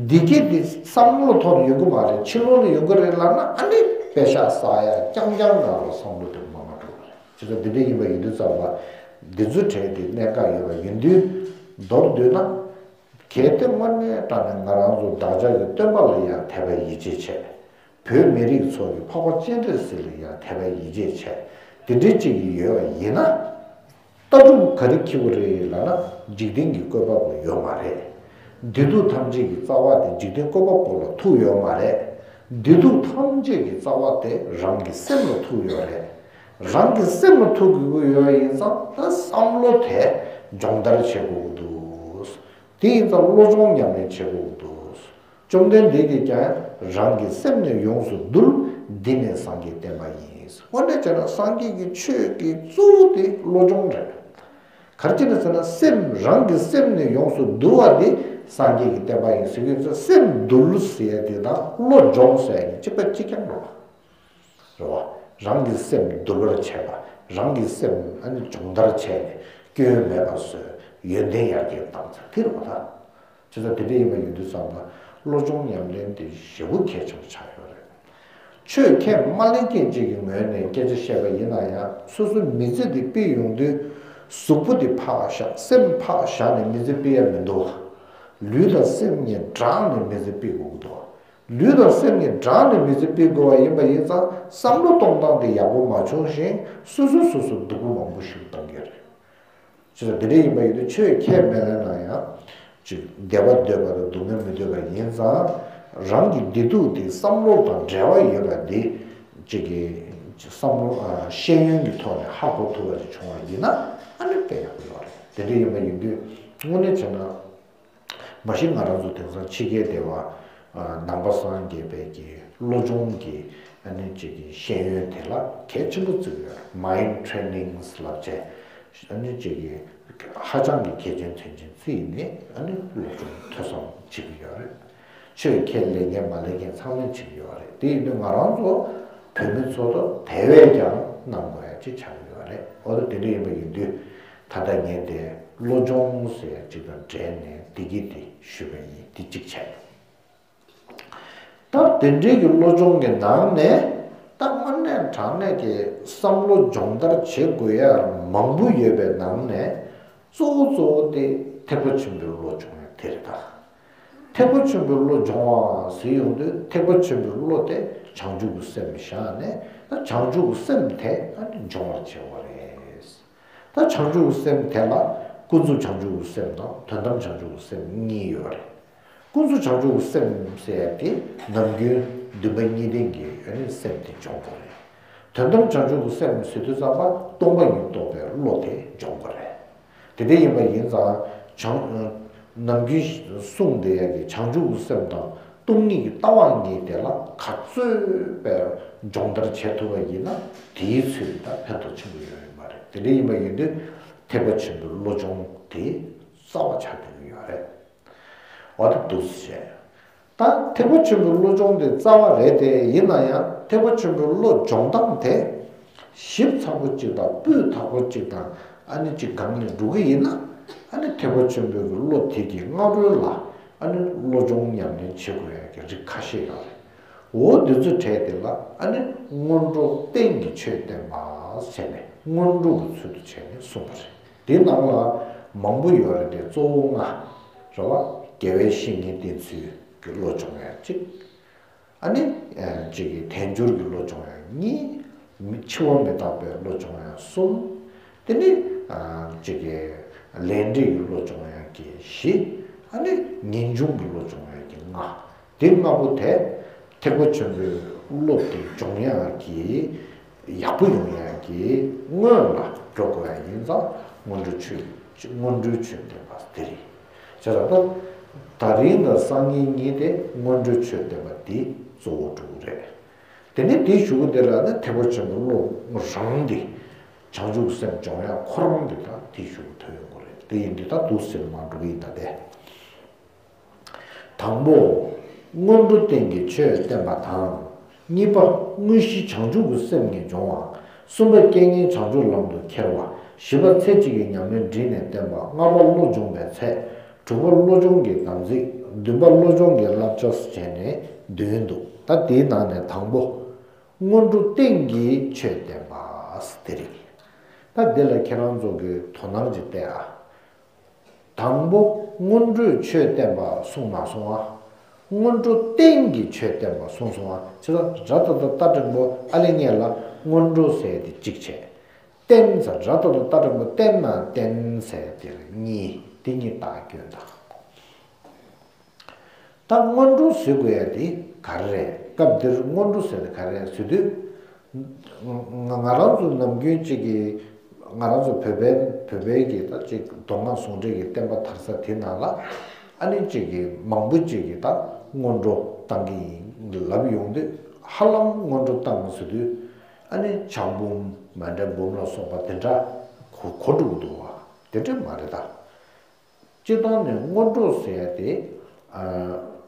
བདེ་སྐྱིད་དེ་བསམ་བློ་ཐོག་ནས་ཡོང་གི་མ་རེད། ཕྱི་ལོགས་ནས་ཡོང་གི་རེད་ལབ་ན། ཨ་ནི་པེ་ཤག་བསགས་ཡ་རྐྱང་རྐྱང་ནང་ལ་བསམ་བློ་དེ་མང་བ་འགྲོ་གི་རེད། བྱས་ཙང་འདི་འདྲ་ཡིན་པ་ཡིན་དུས་ཙམ་པ། འདི་ཚོའི་གྲས་དེ་གནད་འགག་ཡོད་པ་ཡིན་དུས། མདོར་བསྡུས་ན། གལ་ཏེ་དངོས་གནས་དྲང་གནས་ང་རང་ཚོ་བདག་ཅག་གི་སྟོན་པ་ལ་ཡང་དད་པ་ཡིད་ཆེས་བྱས། བོད་མི་རིགས་ཚོ་གི་འཕགས་པ་སྤྱན་རས་གཟིགས་ལ་ཡང་དད་པ་ཡིད་ཆེས་བྱས། དེ་འདྲའི་གཅིག་གི་ཡོད་པ་ཡིན་ན། ལྟ་གྲུབ་ག་རེ་འཁྱེར་དགོས་རེད་ལབ་ན། འཇིག་རྟེན་གྱི་བཀོད་པ་པོ་ཡོད་མ་རེད། བདེ་སྡུག་ཐམས་ཅད་ཀྱི་རྩ་བ་དེ་འཇིག་རྟེན་བཀོད་པ་པོ་ལ་ཐུག་ཡོད་མ་རེད། བདེ་སྡུག་ཐམས་ཅད་ཀྱི་རྩ་བ་དེ་རང་གི་སེམས་ལ་ཐུག་ཡོད་རེད། རང་གི་སེམས་ལ་ཐུག་དགོས་ཀྱི་ཡོད་པ་ཡིན་ཙང་། ད་བསམ་བློ་དེ་སྦྱོང་བརྡར་བྱེད་དགོས་ཀྱི་འདུག་དེ་ཡིན་ཙང་བློ་སྦྱོང་ཉམས་ལེན་བྱེད་དགོས་ཀྱི་འདུག་བཅོམ་ལྡན་འདས་ཀྱིས་ཀྱང་རང་གི་སེམས་ནི་ཡོངས་སུ་འདུལ། འདི་ནི་སངས་རྒྱས་བསྟན་པ་ཡིན། འོ་ན་བྱས་ན་སངས་རྒྱས་ཀྱི་ཆོས་ཀྱི་གཙོ་བོ་དེ་བློ་སྦྱོང་རེད། ག་རེ་བྱས་ནས་ཟེར་ན། སེམས་རང་གི་སེམས་ནི་ཡོངས་སུ་འདུལ་བ་དེ་སངས་རྒྱས་ཀྱི་བསྟན་པ་ཡིན་ཟེར་གྱི་ཡོད་ཙང་། སེམས་འདུལ་ཟེར་ཡ་དེ་དང་བློ་སྦྱོང་ཟེར་ཡ་གཉིས་གཅིག་པ་གཅིག་རྐྱང་རེད་པ། རེད་བ། རང་གི་སེམས་འདུལ་བར་བྱེད་པ། རང་གི་སེམས་ཨ་ནི་སྦྱོང་བརྡར་བྱས་ནས་སྐྱོན་མེད་པ་བཟོས། ཡོན་ཏན་ཡར་རྒྱས་བཏང་ཚར་དེ་རེད་བ་ད། བྱས་ཙང་དེ་འདྲ་ཡིན་པ་ཡིན་དུས་ཙམ་པ་བློ་སྦྱོང་ཉམས་ལེན་དེ་ཞེ་པོ་གལ་ཆེན་པོ་ཆགས་ཡོད་རེད། ཆོས་ཁས་མ་ལེན་མཁན་ཅིག་གི་ངོས་ནས་སྐད་ཆ་བཤད་པ་ཡིན་ན་ཡང་སོ་སོའི་མི་ཚེ་འདི་སྤེལ་ཡོང་དུས་གཟུགས་པོ་འདི་ཕར་བཞག་སེམས་ཕར་བཞག་ནས་མི་ཚེ་སྤེལ་ཡ་མི་འདུག་ལུས་དང་སེམས་གཉིས་སྦྲགས་ནས་མི་ཚེ་སྤེལ་དགོས་ཀྱི་འདུག་ལུས་དང་སེམས་གཉིས་སྦྲགས་ནས་མི་ཚེ་སྤེལ་དགོས་པ་ཡིན་པ་ཡིན་ཙང་བསམ་བློ་གཏོང་སྟངས་དེ་ཡག་པོ་མ་བྱུང་ཞིང་སོ་སོ་སོ་སོ་སྡུག་པོ་མང་པོ་ཞིག་གཏོང་གི་རེད། ཅེས་དེ་འདྲ་ཡིན་པ་ཡིན་དུས་ཆོས་ཁས་མི་ལེན་ན་ཡང་ཅིག་བདེ་བ་འདོད་པ་དང་སྡུག་བསྔལ་མི་འདོད་པ་ཡིན་ཙང་རང་གི་བདེ་སྡུག་དེ་བསམ་བློ་དང་འབྲེལ་བ་ཡོད་པ་འདི་ཅིག་གི་བསམ་བློ་ཤེས་ཡོན་གྱི་ཐོག་ནས་ཧ་གོ་ཐུབ་པ་ཞིག་བྱུང་བ་ཡིན་ན་ཨ་ནི་དཔེ་ཡག་པོ་ཡོད་རེད། དེ་འདྲ་ཡིན་པ་ཡིན་དུས་དངོས་གནས་བྱས་ན། མ་གཞི་ང་རང་ཚོ་དེང་སང་ཕྱི་རྒྱལ་སྡེ་བ་ནང་པ་སངས་རྒྱས་པའི་གི་བློ་སྦྱོང་གི་ཨ་ནི་ཅིག་གི་ཤེས་ཡོན་དེ་ལ་གལ་ཆེན་པོ་བརྩི་གི་ཡོད། Mind Trainings་ལབ་བྱས་ཨ་ནི་ཅིག་གི་ཧ་ཅང་གི་གལ་ཆེན་དོན་ཆེན་བརྩིས་ནས་ཨ་ནི་བློ་སྦྱོང་ཐོས་བསམ་བྱེད་ཀྱི་ཡོད་རེད། ཆོས་ཁས་ལེན་མཁན་མ་ལེན་མཁན་ཚང་མས་བྱེད་ཀྱི་ཡོད་རེད། དེ་ཡིན་དུས་ང་རང་ཚོ་བོད་མི་ཚོ་དེ་བས་ཀྱང་གནང་དགོས་ཡ་ཅིག་ཆགས་ཀྱི་ཡོད་རེད། འོ་ད་དེ་འདྲ་ཡིན་པ་ཡིན་དུས། ད་ལྟ་ངས་དེ་བློ་སྦྱོང་ཟེར་ཅིག་དང་འབྲེལ་ནས་བདེ་སྐྱིད་དེ་ཞུས་པ་ཡིན། དེ་གཅིག་བྱས། ད་དེ་འདྲའི་གི་བློ་སྦྱོང་གི་ནང་ནས་ད་དངོས་གནས་དྲང་གནས་ཀྱི་བསམ་བློ་སྦྱོང་བརྡར་བྱེད་དགོས་ཡ་མང་པོ་ཡོད་པའི་ནང་ནས་གཙོ་བོ་གཙོ་བོ་དེ་ཐེག་པ་ཆེན་པོའི་བློ་སྦྱོང་ཡ་དེ་རེད་ད། ཐེག་པ་ཆེན་པོའི་བློ་སྦྱོང་བ་ཟེར་ཡོང་དུས་ཐེག་པ་ཆེན་པོའི་བློ་དེ་བྱང་ཆུབ་ཀྱི་སེམས་བཞག་ནས་ད་བྱང་ཆུབ་ཀྱི་སེམས་དེ་ཨ་ནི་སྦྱོང་བར་བྱེད་དགོས་རེད། ད་བྱང་ཆུབ་ཀྱི་སེམས་དེ་ལ་ཀུན་རྫོབ་བྱང་ཆུབ་ཀྱི་སེམས་དང་དོན་དམ་བྱང་ཆུབ་ཀྱི་སེམས་གཉིས་ཡོད་རེད། ཀུན་རྫོབ་བྱང་ཆུབ་ཀྱི་སེམས་ཟེར་ཡ་དེ་ནམ་རྒྱུན་འདུན་པ་གཉིས་ལྡན་གྱི་ཨ་ནི་སེམས་དེ་སྦྱོང་དགོས་རེད། དོན་དམ་བྱང་ཆུབ་ཀྱི་སེམས་ཟེར་དུས་ཙམ་པ་སྟོང་པ་ཉིད་རྟོགས་པའི་བློ་དེ་སྦྱོང་དགོས་རེད། དེ་འདྲ་ཡིན་པ་ཡིན་ཙང་བྱང་ནམ་རྒྱུན་གསུངས་བསྡད་ཡ་གི་བྱང་ཆུབ་ཀྱི་སེམས་དང་སྟོང་ཉིད་ཀྱི་ལྟ་བ་གཉིས་དེ་ལ་ག་ཚོད་པའི་སྦྱོང་བརྡར་བྱེད་ཐུབ་པ་ཡིན་ན་དེའི་ཚོད་ད་ཕན་ཐོགས་ཆེན་པོ་ཡོད་ཡོད་མ་རེད། དེ་འདྲ་ཡིན་པ་ཡིན་དུས་ཐེག་པ་ཆེན་པོའི་བློ་སྦྱོང་དེ་རྩ་བ་ཆགས་བསྡད་ཀྱི་ཡོད་རེད། འོ་ད་འདུག་སེ་བྱས། ད་ཐེག་པ་ཆེན་པོའི་བློ་སྦྱོང་དེ་རྩ་བ་རེད་དེ་ཡིན་ན་ཡང་ཐེག་པ་ཆེན་པོའི་བློ་སྦྱོང་སྟངས་དེ་ཞིབ་ཚགས་པོ་གཅིག་དང་སྤུས་དག་པོ་གཅིག་དང་ཨ་ནི་གཅིག་སྒང་ནས་འགྲོ་གི་ཡིན་ན་ཨ་ནི་ཐེག་པ་ཆེན་པོའི་བློ་དེ་གི་སྔ་རོལ་ལ་ཨ་ནི་བློ་སྦྱོང་ཉམས་ལེན་བྱེད་དགོས་ཡ་གི་རིགས་ཁ་ཤས་ཡོད་རེད། འོ་འདི་ཚོའི་གྲས་དེ་ལ་ཨ་ནི་སྔོན་འགྲོ་རྟེན་གྱི་ཆོས་བསྟན་པ་ཟེར་ནས་སྔོན་འགྲོ་གི་ཚུལ་དུ་བྱས་ནས་གསུངས་པ་རེད། དེའི་ནང་ལ་མང་པོ་ཡོད་རེད་དེ་གཙོ་བོ་ལྔ་རེད་བ། དགེ་བའི་བཤེས་གཉེན་བསྟེན་ཚུལ་གྱི་བློ་སྦྱོང་ཡ་གཅིག་ཨ་ནི་གཅིག་གི་དལ་འབྱོར་གྱི་བློ་སྦྱོང་ཡ་གཉིས། མི་འཆི་བ་མི་རྟག་པའི་བློ་སྦྱོང་ཡ་གསུམ། དེ་ནི་གཅིག་གི་ལས་འབྲས་ཀྱི་བློ་སྦྱོང་ཡ་གི་བཞི། ཨ་ནི་ངེས་འབྱུང་གི་བློ་སྦྱོང་ཡ་གི་ལྔ། དེ་ལྔ་པོ་དེ་ཐེག་པ་ཆེན་པོའི་བློ་དེ་སྦྱོང་ཡག་གི་ཡག་པོ་ཡོང་ཡག་གི་སྔོན་ལ་འགྲོ་དགོས་ཡ་ཡིན་ཙང་སྔོན་འགྲོའི་ཆོས་སྔོན་འགྲོའི་ཆོས་བསྟན་པ་དེ་རེད། བྱས་ཙང་ད་དེ་རིང་དང་སང་ཉིན་གཉིས་དེ་སྔོན་འགྲོའི་ཆོས་བསྟན་པ་དེ་གཙོ་བོ་འགྲོ་གི་རེད། དེ་ནས་དེའི་གཞུག་གུ་དེ་ལ་ནི་ཐེག་པ་ཆེན་པོའི་བློ་རང་དེ་བྱང་ཆུབ་སེམས་སྦྱོང་ཡག་ཁོ་རང་དེ་དང་དེའི་གཞུག་གུ་ཐོན་ཡོང་གི་རེད། དེ་ཡིན་དུས་ད་འདུག་སེ་མར་འགྲོ་གི་ཡིན་ད་དེ། དང་པོ། སྔོན་འགྲོ་རྟེན་གྱི་ཆོས་བསྟན་པ་དང་། གཉིས་པ། དངོས་གཞི་བྱང་ཆུབ་ཀྱི་སེམས་ཀྱི་སྦྱོང་བ། གསུམ་པ། རྐྱེན་ངན་བྱང་ཆུབ་ལམ་དུ་ཁྱེར་བ། བཞི་པ། ཚེ་གཅིག་གི་ཉམས་ལེན་བསྒྲིལ་ནས་བསྟན་པ། ལྔ་པ། བློ་སྦྱོང་བའི་ཚད། དྲུག་པ། བློ་སྦྱོང་གི་དམ་ཚིག་བདུན་པ། བློ་སྦྱོང་གི་བསླབ་བྱ་ཟེར་བྱས་ནས་བདུན་འདུག་ད་དེའི་ནང་ནས་དང་པོ། སྔོན་འགྲོ་རྟེན་གྱི་ཆོས་བསྟན་པ་དེ་རེད། ད་འདི་ལ་ཁྱེད་རང་ཚོ་གིས་དོ་སྣང་ཅིག་བལྟས་ཨ། དང་པོ་སྔོན་འགྲོའི་ཆོས་བསྟན་པ་གསུངས་མ་སོང་ཨ། སྔོན་འགྲོ་རྟེན་གྱི་ཆོས་བསྟན་པ་གསུངས་སོང་ཨ། བྱས་ཙང་ར་ཏ་ཏ་ཏ་འགྲེང་བུ་ཨ་ལེ་ངེ་ལ་སྔོན་འགྲོ་ཟེར་ཏེ་གཅིག་བྱས། རྟེན་ཟེར་ར་ཏ་ཏ་ཏ་འགྲེང་བུ་རྟེན་ན་བརྟེན་ཟེར་ཏེ་གཉིས། དེ་གཉིས་བཏགས་སྐྱོན་དང་། ད་སྔོན་འགྲོ་ཟེར་དགོས་ཡ་དེ་ག་རེ་རེད། སྐབས་འདིར་སྔོན་འགྲོ་ཟེར་དེ་ག་རེ་རེད་ཟེར་དུས། ང་ང་རང་ཚོ་ནམ་རྒྱུན་གཅིག་གི་ང་རང་ཚོ་བོད་པའི་བོད་པའི་གི་ད་ཅིག་མདོ་སྔགས་ཟུང་འབྲེལ་གྱི་བསྟན་པ་དར་ས་དེ་ནང་ལ་ཨ་ནི་གཅིག་གི་མང་པོ་གཅིག་གི་ད་སྔོན་འགྲོ་བཏང་གི་ཡིན་ལབ་ཡོང་དུས་ཧ་ལམ་སྔོན་འགྲོ་བཏང་ཟེར་དུས་ཨ་ནི་ཕྱག་འབུམ་མཎྜལ་འབུམ་ལ་སོགས་པ་དེ་འདྲ་གོ་གོ་འགྲོ་གི་འདུག་བ། དེ་འདྲ་མ་རེད་ད། སྤྱིར་བཏང་ནས་སྔོན་འགྲོ་ཟེར་ཡ་དེ། ཨ།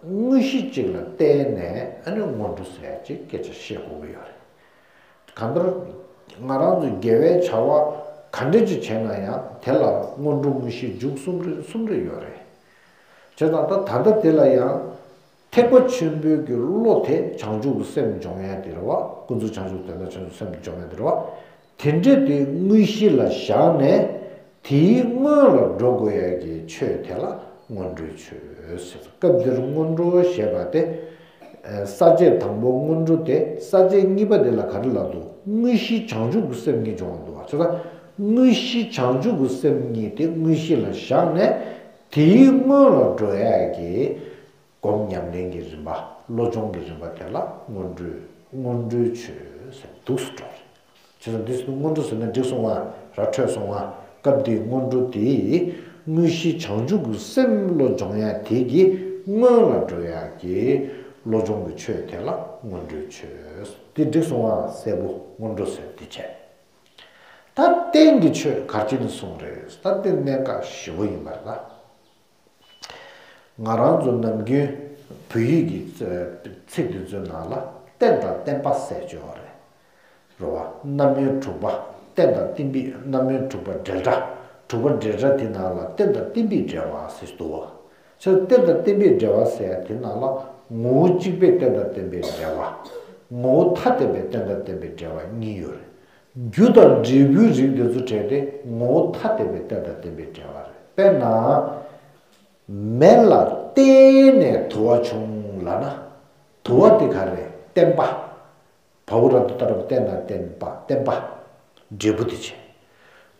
དངོས་གཞི་གཅིག་ལ་བརྟེན་ནས་ཨ་ནི་སྔོན་འགྲོ་ཟེར་ཡ་གཅིག་སྐད་ཆ་བཤད་དགོས་ཀྱི་ཡོད་རེད། གང་ལྟར་ང་རང་ཚོའི་དགེ་བའི་བྱ་བ་ག་འདྲ་ཅིག་བྱས་ན་ཡང་དེ་ལ་སྔོན་འགྲོ་དངོས་གཞི་མཇུག་གསུམ་རེ་གསུམ་རེ་ཡོད་རེད། བྱས་ཙང་ད་ད་ལྟ་དེ་ལ་ཡང་ཐེག་པ་ཆེན་པོའི་གི་བློ་དེ་བྱང་ཆུབ་ཀྱི་སེམས་སྦྱོང་ཡ་དེ་རེད་བ། ཀུན་རྫོབ་བྱང་ཆུབ་དོན་དམ་བྱང་ཆུབ་སེམས་སྦྱོང་ཡ་དེ་རེད་བ། དེ་འདྲ་དེ་དངོས་གཞི་ལ་བཞག་ནས་དེའི་སྔོན་ལ་འགྲོ་དགོས་ཡ་གི་ཆོས་དེ་ལ་སྔོན་འགྲོའི་ཆོས་ཟེར། སྐབས་འདིར་སྔོན་འགྲོ་ཞེས་པ་དེ། ས་བཅད་དང་པོ་སྔོན་འགྲོ་དེ། ས་བཅད་གཉིས་པ་དེ་ལ་ག་རེ་ལབ་འདུག་དངོས་གཞི་བྱང་ཆུབ་ཀྱི་སེམས་གཉིས་སྦྱོང་བ་འདུག་བ། བྱས་ཙང་དངོས་གཞི་བྱང་ཆུབ་ཀྱི་སེམས་གཉིས་དེ་དངོས་གཞི་ལ་བཞག་ནས་དེའི་སྔོན་ལ་འགྲོ་ཡ་གི་སྒོམ་ཉམས་ལེན་གྱི་རིམ་པ། བློ་སྦྱོང་གི་རིམ་པ་དེ་ལ་སྔོན་འགྲོའི་སྔོན་འགྲོའི་ཆོས་ཟེར་འདུག་སེ་འགྲོ་རེད། བྱས་ཙང་འདི་སྔོན་འགྲོ་ཟེར་ན་འགྲིག་སོང་བ། ར་འཕྲོད་སོང་བ། སྐབས་འདིའི་སྔོན་འགྲོ་དེ་དངོས་གཞི་བྱང་ཆུབ་ཀྱི་སེམས་བློ་སྦྱོང་ཡ་དེ་གི་སྔོན་ལ་འགྲོ་ཡ་གི་བློ་སྦྱོང་གི་ཆོས་དེ་ལ་སྔོན་འགྲོའི་ཆོས། འདི་འགྲིག་སོང་བ། གསལ་པོ། སྔོན་འགྲོ་ཟེར་འདི་བྱས། ད་རྟེན་གྱི་ཆོས་ག་རེ་བྱས་ནས་གསུངས་རེད། ད་འདི་གནད་འགག་ཞེ་པོ་ཡིན་པ་རེད་ད། ང་རང་ཚོ་ནམ་རྒྱུན་བོད་ཡིག་གི་ཚིག་འདི་ཚོའི་ནང་ལ་རྟེན་དང་བརྟེན་པ་ཟེར་ཅིག་ཡོད་རེད། རེད་བ། རྣམ་དབྱེ་དྲུག་པ། རྟེན་དང་བརྟེན་པའི། རྣམ་དབྱེ་དྲུག་པ་འབྲེལ་སྒྲ། དྲུག་པ་འབྲེལ་སྒྲ་དེ་ནང་ལ་རྟེན་དང་བརྟེན་པའི་འབྲེལ་བ་ཟེར་འདུག་བ། ཚེ་རྟེན་དང་བརྟེན་པའི་འབྲེལ་བ་ཟེར་ཡ་དེ་ནང་ལ་ངོ་བོ་གཅིག་པའི་རྟེན་དང་བརྟེན་པའི་འབྲེལ་བ། ངོ་བོ་ཐ་དད་པའི་རྟེན་དང་བརྟེན་པའི་འབྲེལ་བ་གཉིས་ཡོད་རེད། རྒྱུ་དང་འབྲས་བུའི་རིགས་དེ་ཚོ་བྲལ་ཏེ་ངོ་བོ་ཐ་དད་པའི་རྟེན་དང་བརྟེན་པའི་འབྲེལ་བ་རེད། དཔེར་ན། མེ་ལ་བརྟེན་ནས་དུ་བ་བྱུང་ལབ་ན། དུ་བ་དེ་ག་རེ་རེད། བརྟེན་པ། བ་འོག་ར་བཏགས་ར་བ་བརྟེན་ན་བརྟེན་པ། བརྟེན་པ། འབྲས་བུ་དེ་བྱས།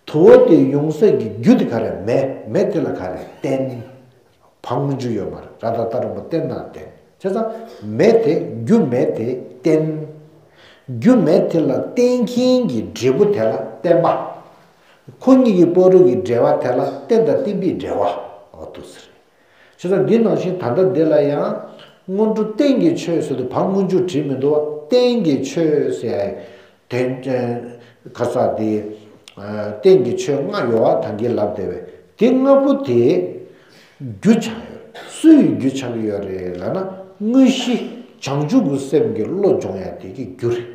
དུ་བ་དེ་ཡོང་ས་ཀྱི་རྒྱུ་དེ་ག་རེ་རེད། མེ། མེ་དེ་ལ་ག་རེ་རེད། བརྟེན། བ་སྔོན་འཇུག་ཡོད་མ་རེད། ར་བཏགས་ར་བཏགས་ར་བ་བརྟེན་ན་བརྟེན། བྱས་ཙང་མེ་དེ། རྒྱུ་མེ་དེ་བརྟེན། རྒྱུ་མེ་དེ་ལ་བརྟེན་མཁན་གྱི་འབྲས་བུ་དེ་ལ་བརྟེན་པ། ཁོ་གཉིས་ཀྱི་བར་དུ་གི་འབྲེལ་བ་དེ་ལ་རྟེན་དང་བརྟེན་པའི་འབྲེལ་བ། འོ་འདུག་ཟེར། བྱས་ཙང་འདི་ནང་བཞིན་ད་ལྟ་འདི་ལ་ཡང་སྔོན་འགྲོ་རྟེན་གྱི་ཆོས་ཟེར་དུས་བ་སྔོན་འཇུག་བྲིས་མི་འདུག་བ། རྟེན་གྱི་ཆོས་ཟེར་ཡ་དོན་ཁ་ས་དེ། རྟེན་གྱི་ཆོས་ལྔ་ཡོད་བ། ད་གིན་ལབ་བསྡད་པའི་དེ་ལྔ་པོ་དེ་རྒྱུ་ཆགས་ཡོད་རེད། སུ་ཡི་རྒྱུ་ཆགས་ཀྱི་ཡོད་རེད་ལབ་ན། དངོས་གཞི་བྱང་ཆུབ་ཀྱི་སེམས་ཀྱི་བློ་སྦྱོང་ཡ་དེ་གི་རྒྱུ་རེད།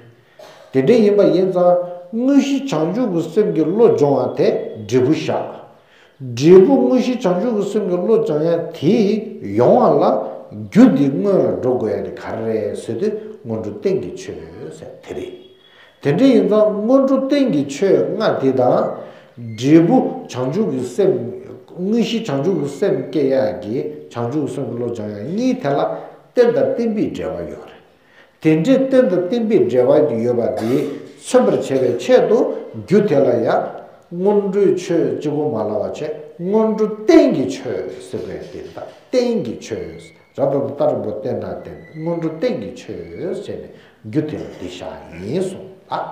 དེ་འདྲ་ཡིན་པ་ཡིན་ཙང་དངོས་གཞི་བྱང་ཆུབ་ཀྱི་སེམས་ཀྱི་བློ་སྦྱོང་བ་དེ་འབྲས་བུ་བཞག་འབྲས་བུ་དངོས་གཞི་བྱང་ཆུབ་ཀྱི་སེམས་ཀྱི་བློ་སྦྱོང་ཡ་དེ་ཡོང་བ་ལ་རྒྱུ་དེ་སྔོན་ལ་འགྲོ་དགོས་ཡ་དེ་ག་རེ་རེད་ཟེར་དུས་སྔོན་འགྲོ་རྟེན་གྱི་ཆོས་ཟེར་དེ་རེད། དེ་འདྲ་ཡིན་ཙང་སྔོན་འགྲོ་རྟེན་གྱི་ཆོས་ལྔ་དེ་དང་། འབྲས་བུ་བྱང་ཆུབ་ཀྱི་སེམས། དངོས་གཞི་བྱང་ཆུབ་ཀྱི་སེམས་སྐྱེ་ཡ་གི་བྱང་ཆུབ་ཀྱི་སེམས་ཀྱི་བློ་སྦྱོང་ཡ་གཉིས་དེ་ལ་རྟེན་དང་བརྟེན་པའི་འབྲེལ་བ་ཡོད་རེད། དེ་འདྲའི་རྟེན་དང་བརྟེན་པའི་འབྲེལ་བ་ཡོད་པ་དེ་མཚོན་པར་བྱེད་པའི་ཆེད་དུ་རྒྱུ་དེ་ལ་ཡང་སྔོན་འགྲོའི་ཆོས་གཅིག་པོ་མ་ལབ་པ་བྱས། སྔོན་འགྲོ་རྟེན་གྱི་ཆོས་ཟེར་བའི་དེ་ལ་རྟེན་གྱི་ཆོས། ར་བཏགས་རྟ་རིང་པོ་བརྟེན་ན་བརྟེན། སྔོན་འགྲོ་རྟེན་གྱི་ཆོས་ཟེར་ནས་རྒྱུ་དེ་ལ་དེ་བཞག་ཡིན་གསུངས་ལ།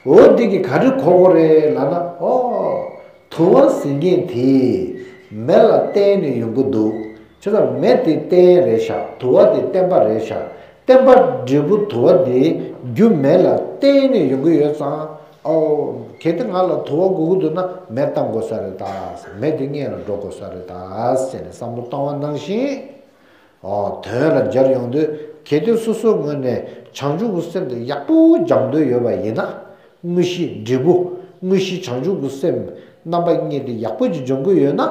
འོ་འདི་གིས་ག་རེ་གོ་དགོས་རེད་ལབ་ན། ཨོ། དུ་བ་ཟེར་མཁན་དེ་མེ་ལ་བརྟེན་ནས་ཡོང་གི་འདུག་བྱས་ཙང་མེ་དེ་རྟེན་རེད་ཤག་དུ་བ་དེ་བརྟེན་པ་རེད་ཤག་བརྟེན་པ་འབྲས་བུ་དུ་བ་དེ་རྒྱུ་མེ་ལ་བརྟེན་ནས་ཡོང་གི་ཡོད་ཙང་། ཨོ། གལ་ཏེ་ང་ལ་དུ་བ་དགོས་ཀྱི་འདུག་ན་མེ་བཏང་དགོས་ས་རེད་ད། མེ་དེ་སྔོན་ལ་འགྲོ་དགོས་ས་རེད་ད་ཟེར་ནས་བསམ་བློ་བཏང་བ་ནང་བཞིན། ཨོ། དོན་ལ་སྦྱར་ཡོང་དུས་གལ་ཏེ་སོ་སོའི་ངོས་ནས་བྱང་ཆུབ་ཀྱི་སེམས་དེ་ཡག་པོ་སྦྱང་འདོད་ཡོད་པ་ཡིན་ན། དངོས་གཞི་འབྲས་བུ། དངོས་གཞི་བྱང་ཆུབ་ཀྱི་སེམས་རྣམ་པ་གཉིས་དེ་ཡག་པོ་ཅིག་སྦྱོང་གི་ཡོད་ན།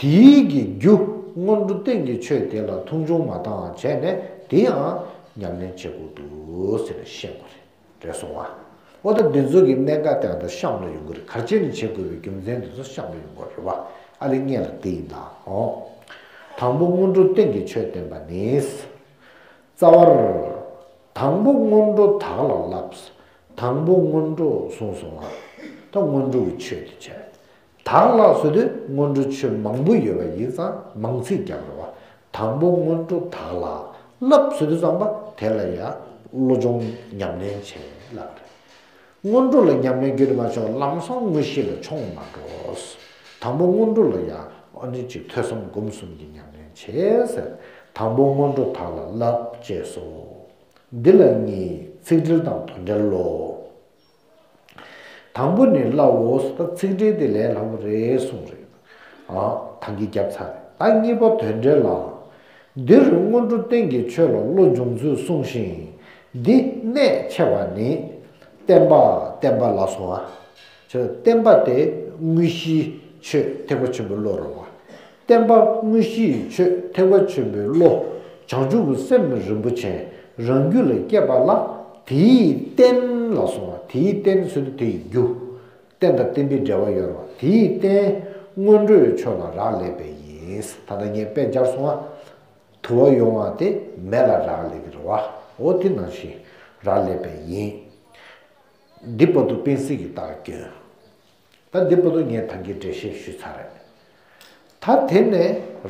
དེའི་གི་རྒྱུ་སྔོན་འགྲོ་རྟེན་གྱི་ཆོས་དེ་ལ་མཐོང་ཆུང་མ་བཏང་བ་བྱས་ནས་དེ་ཡང་ཉམས་ལེན་བྱེད་དགོས་འདུག་ཟེར་ནས་བཤད་དགོས་རེད། རེད་སོང་བ། འོ་ད་འདི་ཚོ་གི་གནད་འགག་དེ་ད་གཤམ་ལ་ཡོང་གི་རེད། ག་རེ་བྱས་ནས་བྱེད་དགོས་པའི་རྒྱུ་མཚན་འདི་ཚོ་གཤམ་ལ་ཡོང་གི་རེད་བ། ཨ་ལེ་སྔོན་ལ་དེ་ཡིན་ད། ཨོ། དང་པོ་སྔོན་འགྲོ་རྟེན་གྱི་ཆོས་བསྟན་པ་ནི། རྩ་བར། དང་པོ་སྔོན་འགྲོ་བདག་ལ་བསླབ། དང་པོ་སྔོན་འགྲོ་གསུངས་སོང་བ། ད་སྔོན་འགྲོ་གི་ཆོས་དེ་བྱས། བདག་ལ་ཟེར་དུས་སྔོན་འགྲོ་ཆོས་མང་པོ་ཡོད་པ་ཡིན་ཙང་མང་ཚིག་རྒྱག་དགོས་པ། དང་པོ་སྔོན་འགྲོ་བདག་ལ་བསླབ་ཟེར་དུས་ཙམ་པ་དེ་ལ་ཡང་བློ་སྦྱོང་ཉམས་ལེན་བྱེད་ལབ་རེད། སྔོན་འགྲོ་ལ་ཉམས་ལེན་རྒྱུན་མ་ཆད་པར་ལམ་སང་དངོས་གཞི་ལ་མཆོང་མ་འགྲོ། དང་པོ་སྔོན་འགྲོ་ལ་ཡང་ཨ་ནི་ཅིག་ཐོས་བསམ་སྒོམ་གསུམ་གྱི་ཉམས་ལེན་བྱེད་ཟེར། དང་པོ་སྔོན་འགྲོ་བདག་ལ་བསླབ་ཅེས་སོ། འདི་ལ་གཉིས། ཚིག་འགྲེལ་དང་དོན་འགྲེལ་ལོ། དང་པོ་ནི་བསླབ་འོ། ད་ཚིག་འགྲེལ་དེ་ལས་སླ་པོ་རེད་གསུངས་རེད། ཨ། ད་གིན་བརྒྱབ་ཚར་རེད། ད་གཉིས་པ་དོན་འགྲེལ་ལ། འདིར་སྔོན་འགྲོ་རྟེན་གྱི་ཆོས་ལ་བློ་སྦྱོང་ཚུལ་གསུངས་ཤིང་། འདི་གནད་ཆེ་བ་ནི། བརྟེན་པ་བརྟེན་པ་ལ་སོགས་པ། བརྟེན་པ་དེ་དངོས་གཞིའི་ཆོས་ཐེག་པ་ཆེན་པོའི་བློ་རེད་བ། བརྟེན་པ་དངོས་གཞིའི་ཆོས་ཐེག་པ་ཆེན་པོའི་བློ། བྱང་ཆུབ་ཀྱི་སེམས་རིན་པོ་ཆེ་རང་རྒྱུད་ལ་སྐྱེས་པ་ལ། དེའི་རྟེན་ལ་སོགས་པ། དེའི་རྟེན་ཟེར་དུས་དེ་ཡི་རྒྱུ། རྟེན་དང་བརྟེན་པའི་འབྲེལ་བ་ཡོད་རེད་བ། དེའི་རྟེན་སྔོན་འགྲོའི་ཆོས་ལ་རག་ལས་པས་ཡིན། ད་ལྟ་ངས་དཔེ་སྦྱར་སོང་བ། དུ་བ་ཡོང་བ་དེ་མེ་ལ་རག་ལས་ཀྱི་རེད་བ། འོ་དེ་ནང་བཞིན་རག་ལས་པས་ཡིན། འདི་བར་དུ་དཔེ་གཟིགས་ཀྱི་རྟགས་སྐྱོན། ད་འདི་བར་དུ་ངས་ད་གིན་འགྲེལ་བཤད་ཞུས་ཚར་རེད། ད་དེ་ནས་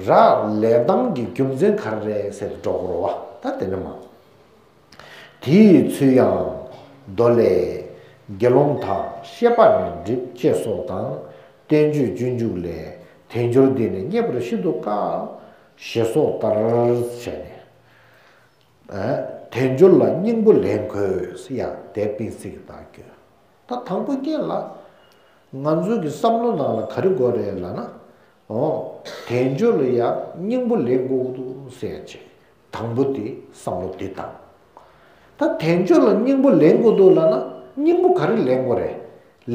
རག་ལས་སྟངས་ཀྱི་རྒྱུ་མཚན་ག་རེ་རེད་ཟེར་དུ་འགྲོ་དགོས་རེད་བ། ད་དེ་ནས་མ། དེའི་ཚུལ་ཡང་མདོ་ལས། དགེ་སློང་དག་ཤེས་པ་ནི་འགྲིབ་ཅེས་སོགས་དང་། བསྟན་བཅོས་སྤྱོད་འཇུག་ལས། དལ་འབྱོར་འདི་ནི་རྙེད་པར་ཤིན་ཏུ་དཀའ། ཞེས་སོགས་ལྟར་བྱས་ནས། དལ་འབྱོར་ལ་སྙིང་པོ་ལེན་དགོས་ཡ་དེ་དཔེ་གཟིགས་ཀྱི་རྟགས་སྐྱོན། ད་དང་པོ་ཉིད་ལ། ང་ཚོ་གི་བསམ་བློ་ནང་ལ་ག་རེ་དགོས་རེད་ལབ་ན། འོ། དལ་འབྱོར་ལ་ཡ་སྙིང་པོ་ལེན་དགོས་ཀྱི་འདུག་ཟེར་ཡ་ཅིག་དང་པོ་དེ་བསམ་བློ་དེ་བཏང་། ད་དལ་འབྱོར་ལ་སྙིང་པོ་ལེན་དགོས་འདུག་ལབ་ན་སྙིང་པོ་ག་རེ་ལེན་དགོས་རེད།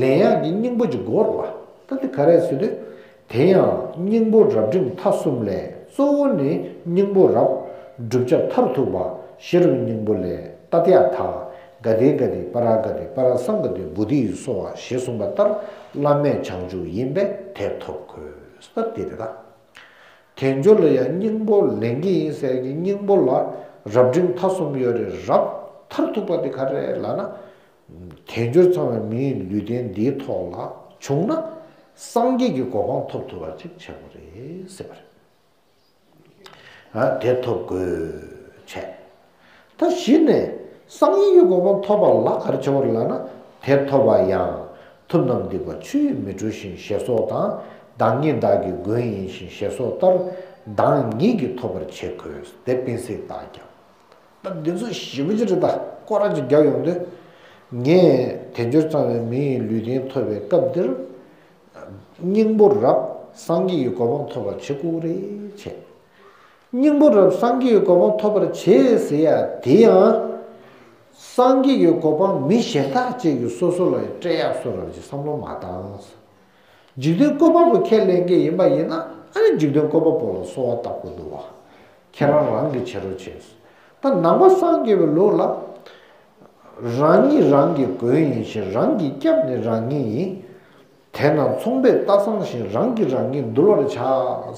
ལེན་ཡག་གི་སྙིང་པོ་ཅིག་དགོས་རེད་བ། ད་དེ་ག་རེ་ཟེར་དུས། དེ་ཡང་སྙིང་པོ་རབ་འབྲིང་ཐ་གསུམ་ལས་གཙོ་བོ་ནི་སྙིང་པོ་རབ། བསྒྲུབ་བྱ་མཐར་ཐུག་པ་ཤེས་རབ་སྙིང་པོ་ལས། ཏདྱ་ཐཱ། ག་ཏེ་ག་ཏེ་པཱ་ར་ག་ཏེ་པཱ་ར་སཾ་ག་ཏེ་བོ་དྷི་ཡི་སྭཱ་ཧཱ་ཞེས་གསུངས་པ་ལྟར་བླ་མེད་བྱང་ཆུབ་ཡིན་པས་དེ་ཐོབ་དགོས། ད་དེ་རེད་ད། དལ་འབྱོར་ལ་ཡང་སྙིང་པོ་ལེན་གྱི་ཡིན་ཟེར་གྱི་སྙིང་པོ་ལ་རབ་འབྲིང་ཐ་གསུམ་ཡོད་རེད། རབ་མཐར་ཐུག་པ་དེ་ག་རེ་ལབ་ན། དལ་འབྱོར་ཚང་བའི་མིའི་ལུས་རྟེན་འདིའི་ཐོག་ལ་བྱུང་ན་སངས་རྒྱས་ཀྱི་གོ་འཕང་ཐོབ་ཐུབ་པ་ཅིག་བྱེད་དགོས་རེད་ཟེར་བ་རེད། ཨ་དེ་ཐོབ་དགོས་བྱས། ད་གཞི་ནས་སངས་རྒྱས་ཀྱི་གོ་འཕང་ཐོབ་པ་ལ་ག་རེ་བྱེད་དགོས་རེད་ལབ་ན། དེ་ཐོབ་པ་ཡང་ཐུབ་རྣམས་སྡིག་པ་ཆུ་ཡིས་མི་འཁྲུ་ཞིང་ཞེས་སོགས་དང་། བདག་ཉིད་བདག་གི་མགོན་ཡིན་ཞིང་ཞེས་སོགས་ལྟར་བདག་ཉིད་ཀྱིས་ཐོབ་པར་བྱེད་དགོས། དེ་དཔེ་གཟིགས་རྟགས་ཀྱང་། ད་འདི་ཚོ་ཞེ་པོ་ཅིག་རེད། ད་སྐོར་ར་ཅིག་རྒྱག་ཡོང་དུས། ངས་དལ་འབྱོར་ཚང་བའི་མི་ཡི་ལུས་རྟེན་ཐོབ་པའི་སྐབས་འདིར། སྙིང་པོ་རབ་སངས་རྒྱས་ཀྱི་གོ་འཕང་ཐོབ་པར་བྱེད་དགོས་རེད་བྱས། སྙིང་པོ་རབ་སངས་རྒྱས་ཀྱི་གོ་འཕང་ཐོབ་པར་བྱེད་ཟེར་ཡ་དེ་ཡང་། སངས་རྒྱས་ཀྱི་གོ་འཕང་མི་གཞན་དག་ཅིག་གིས་སོ་སོ་ལ་སྤྲད་ཡག་བཟོ་འདྲ་ཅིག་བསམ་བློ་མ་བཏང་། འཇིག་རྟེན་བཀོད་པ་པོ་ཁས་ལེན་མཁན་ཡིན་པ་ཡིན་ན། ཨ་ནི་འཇིག་རྟེན་བཀོད་པ་པོ་ལ་གསོལ་བ་བཏབ་དགོས་འདུག་བ། ཁྱེད་རང་རང་གིས་བྱེད་རོགས་བྱས། ད་ནང་པ་སངས་རྒྱས་པའི་ལུགས་ལ། རང་ཉིད་རང་གི་མགོན་ཡིན་ཞིང་། རང་གི་སྐྱབས་ནི་རང་ཉིད་ཡིན། དེས་ན་ཚོང་པས་རྟ་བཟང་ཞིང་། རང་གིས་རང་ཉིད་འདུལ་བར་བྱ།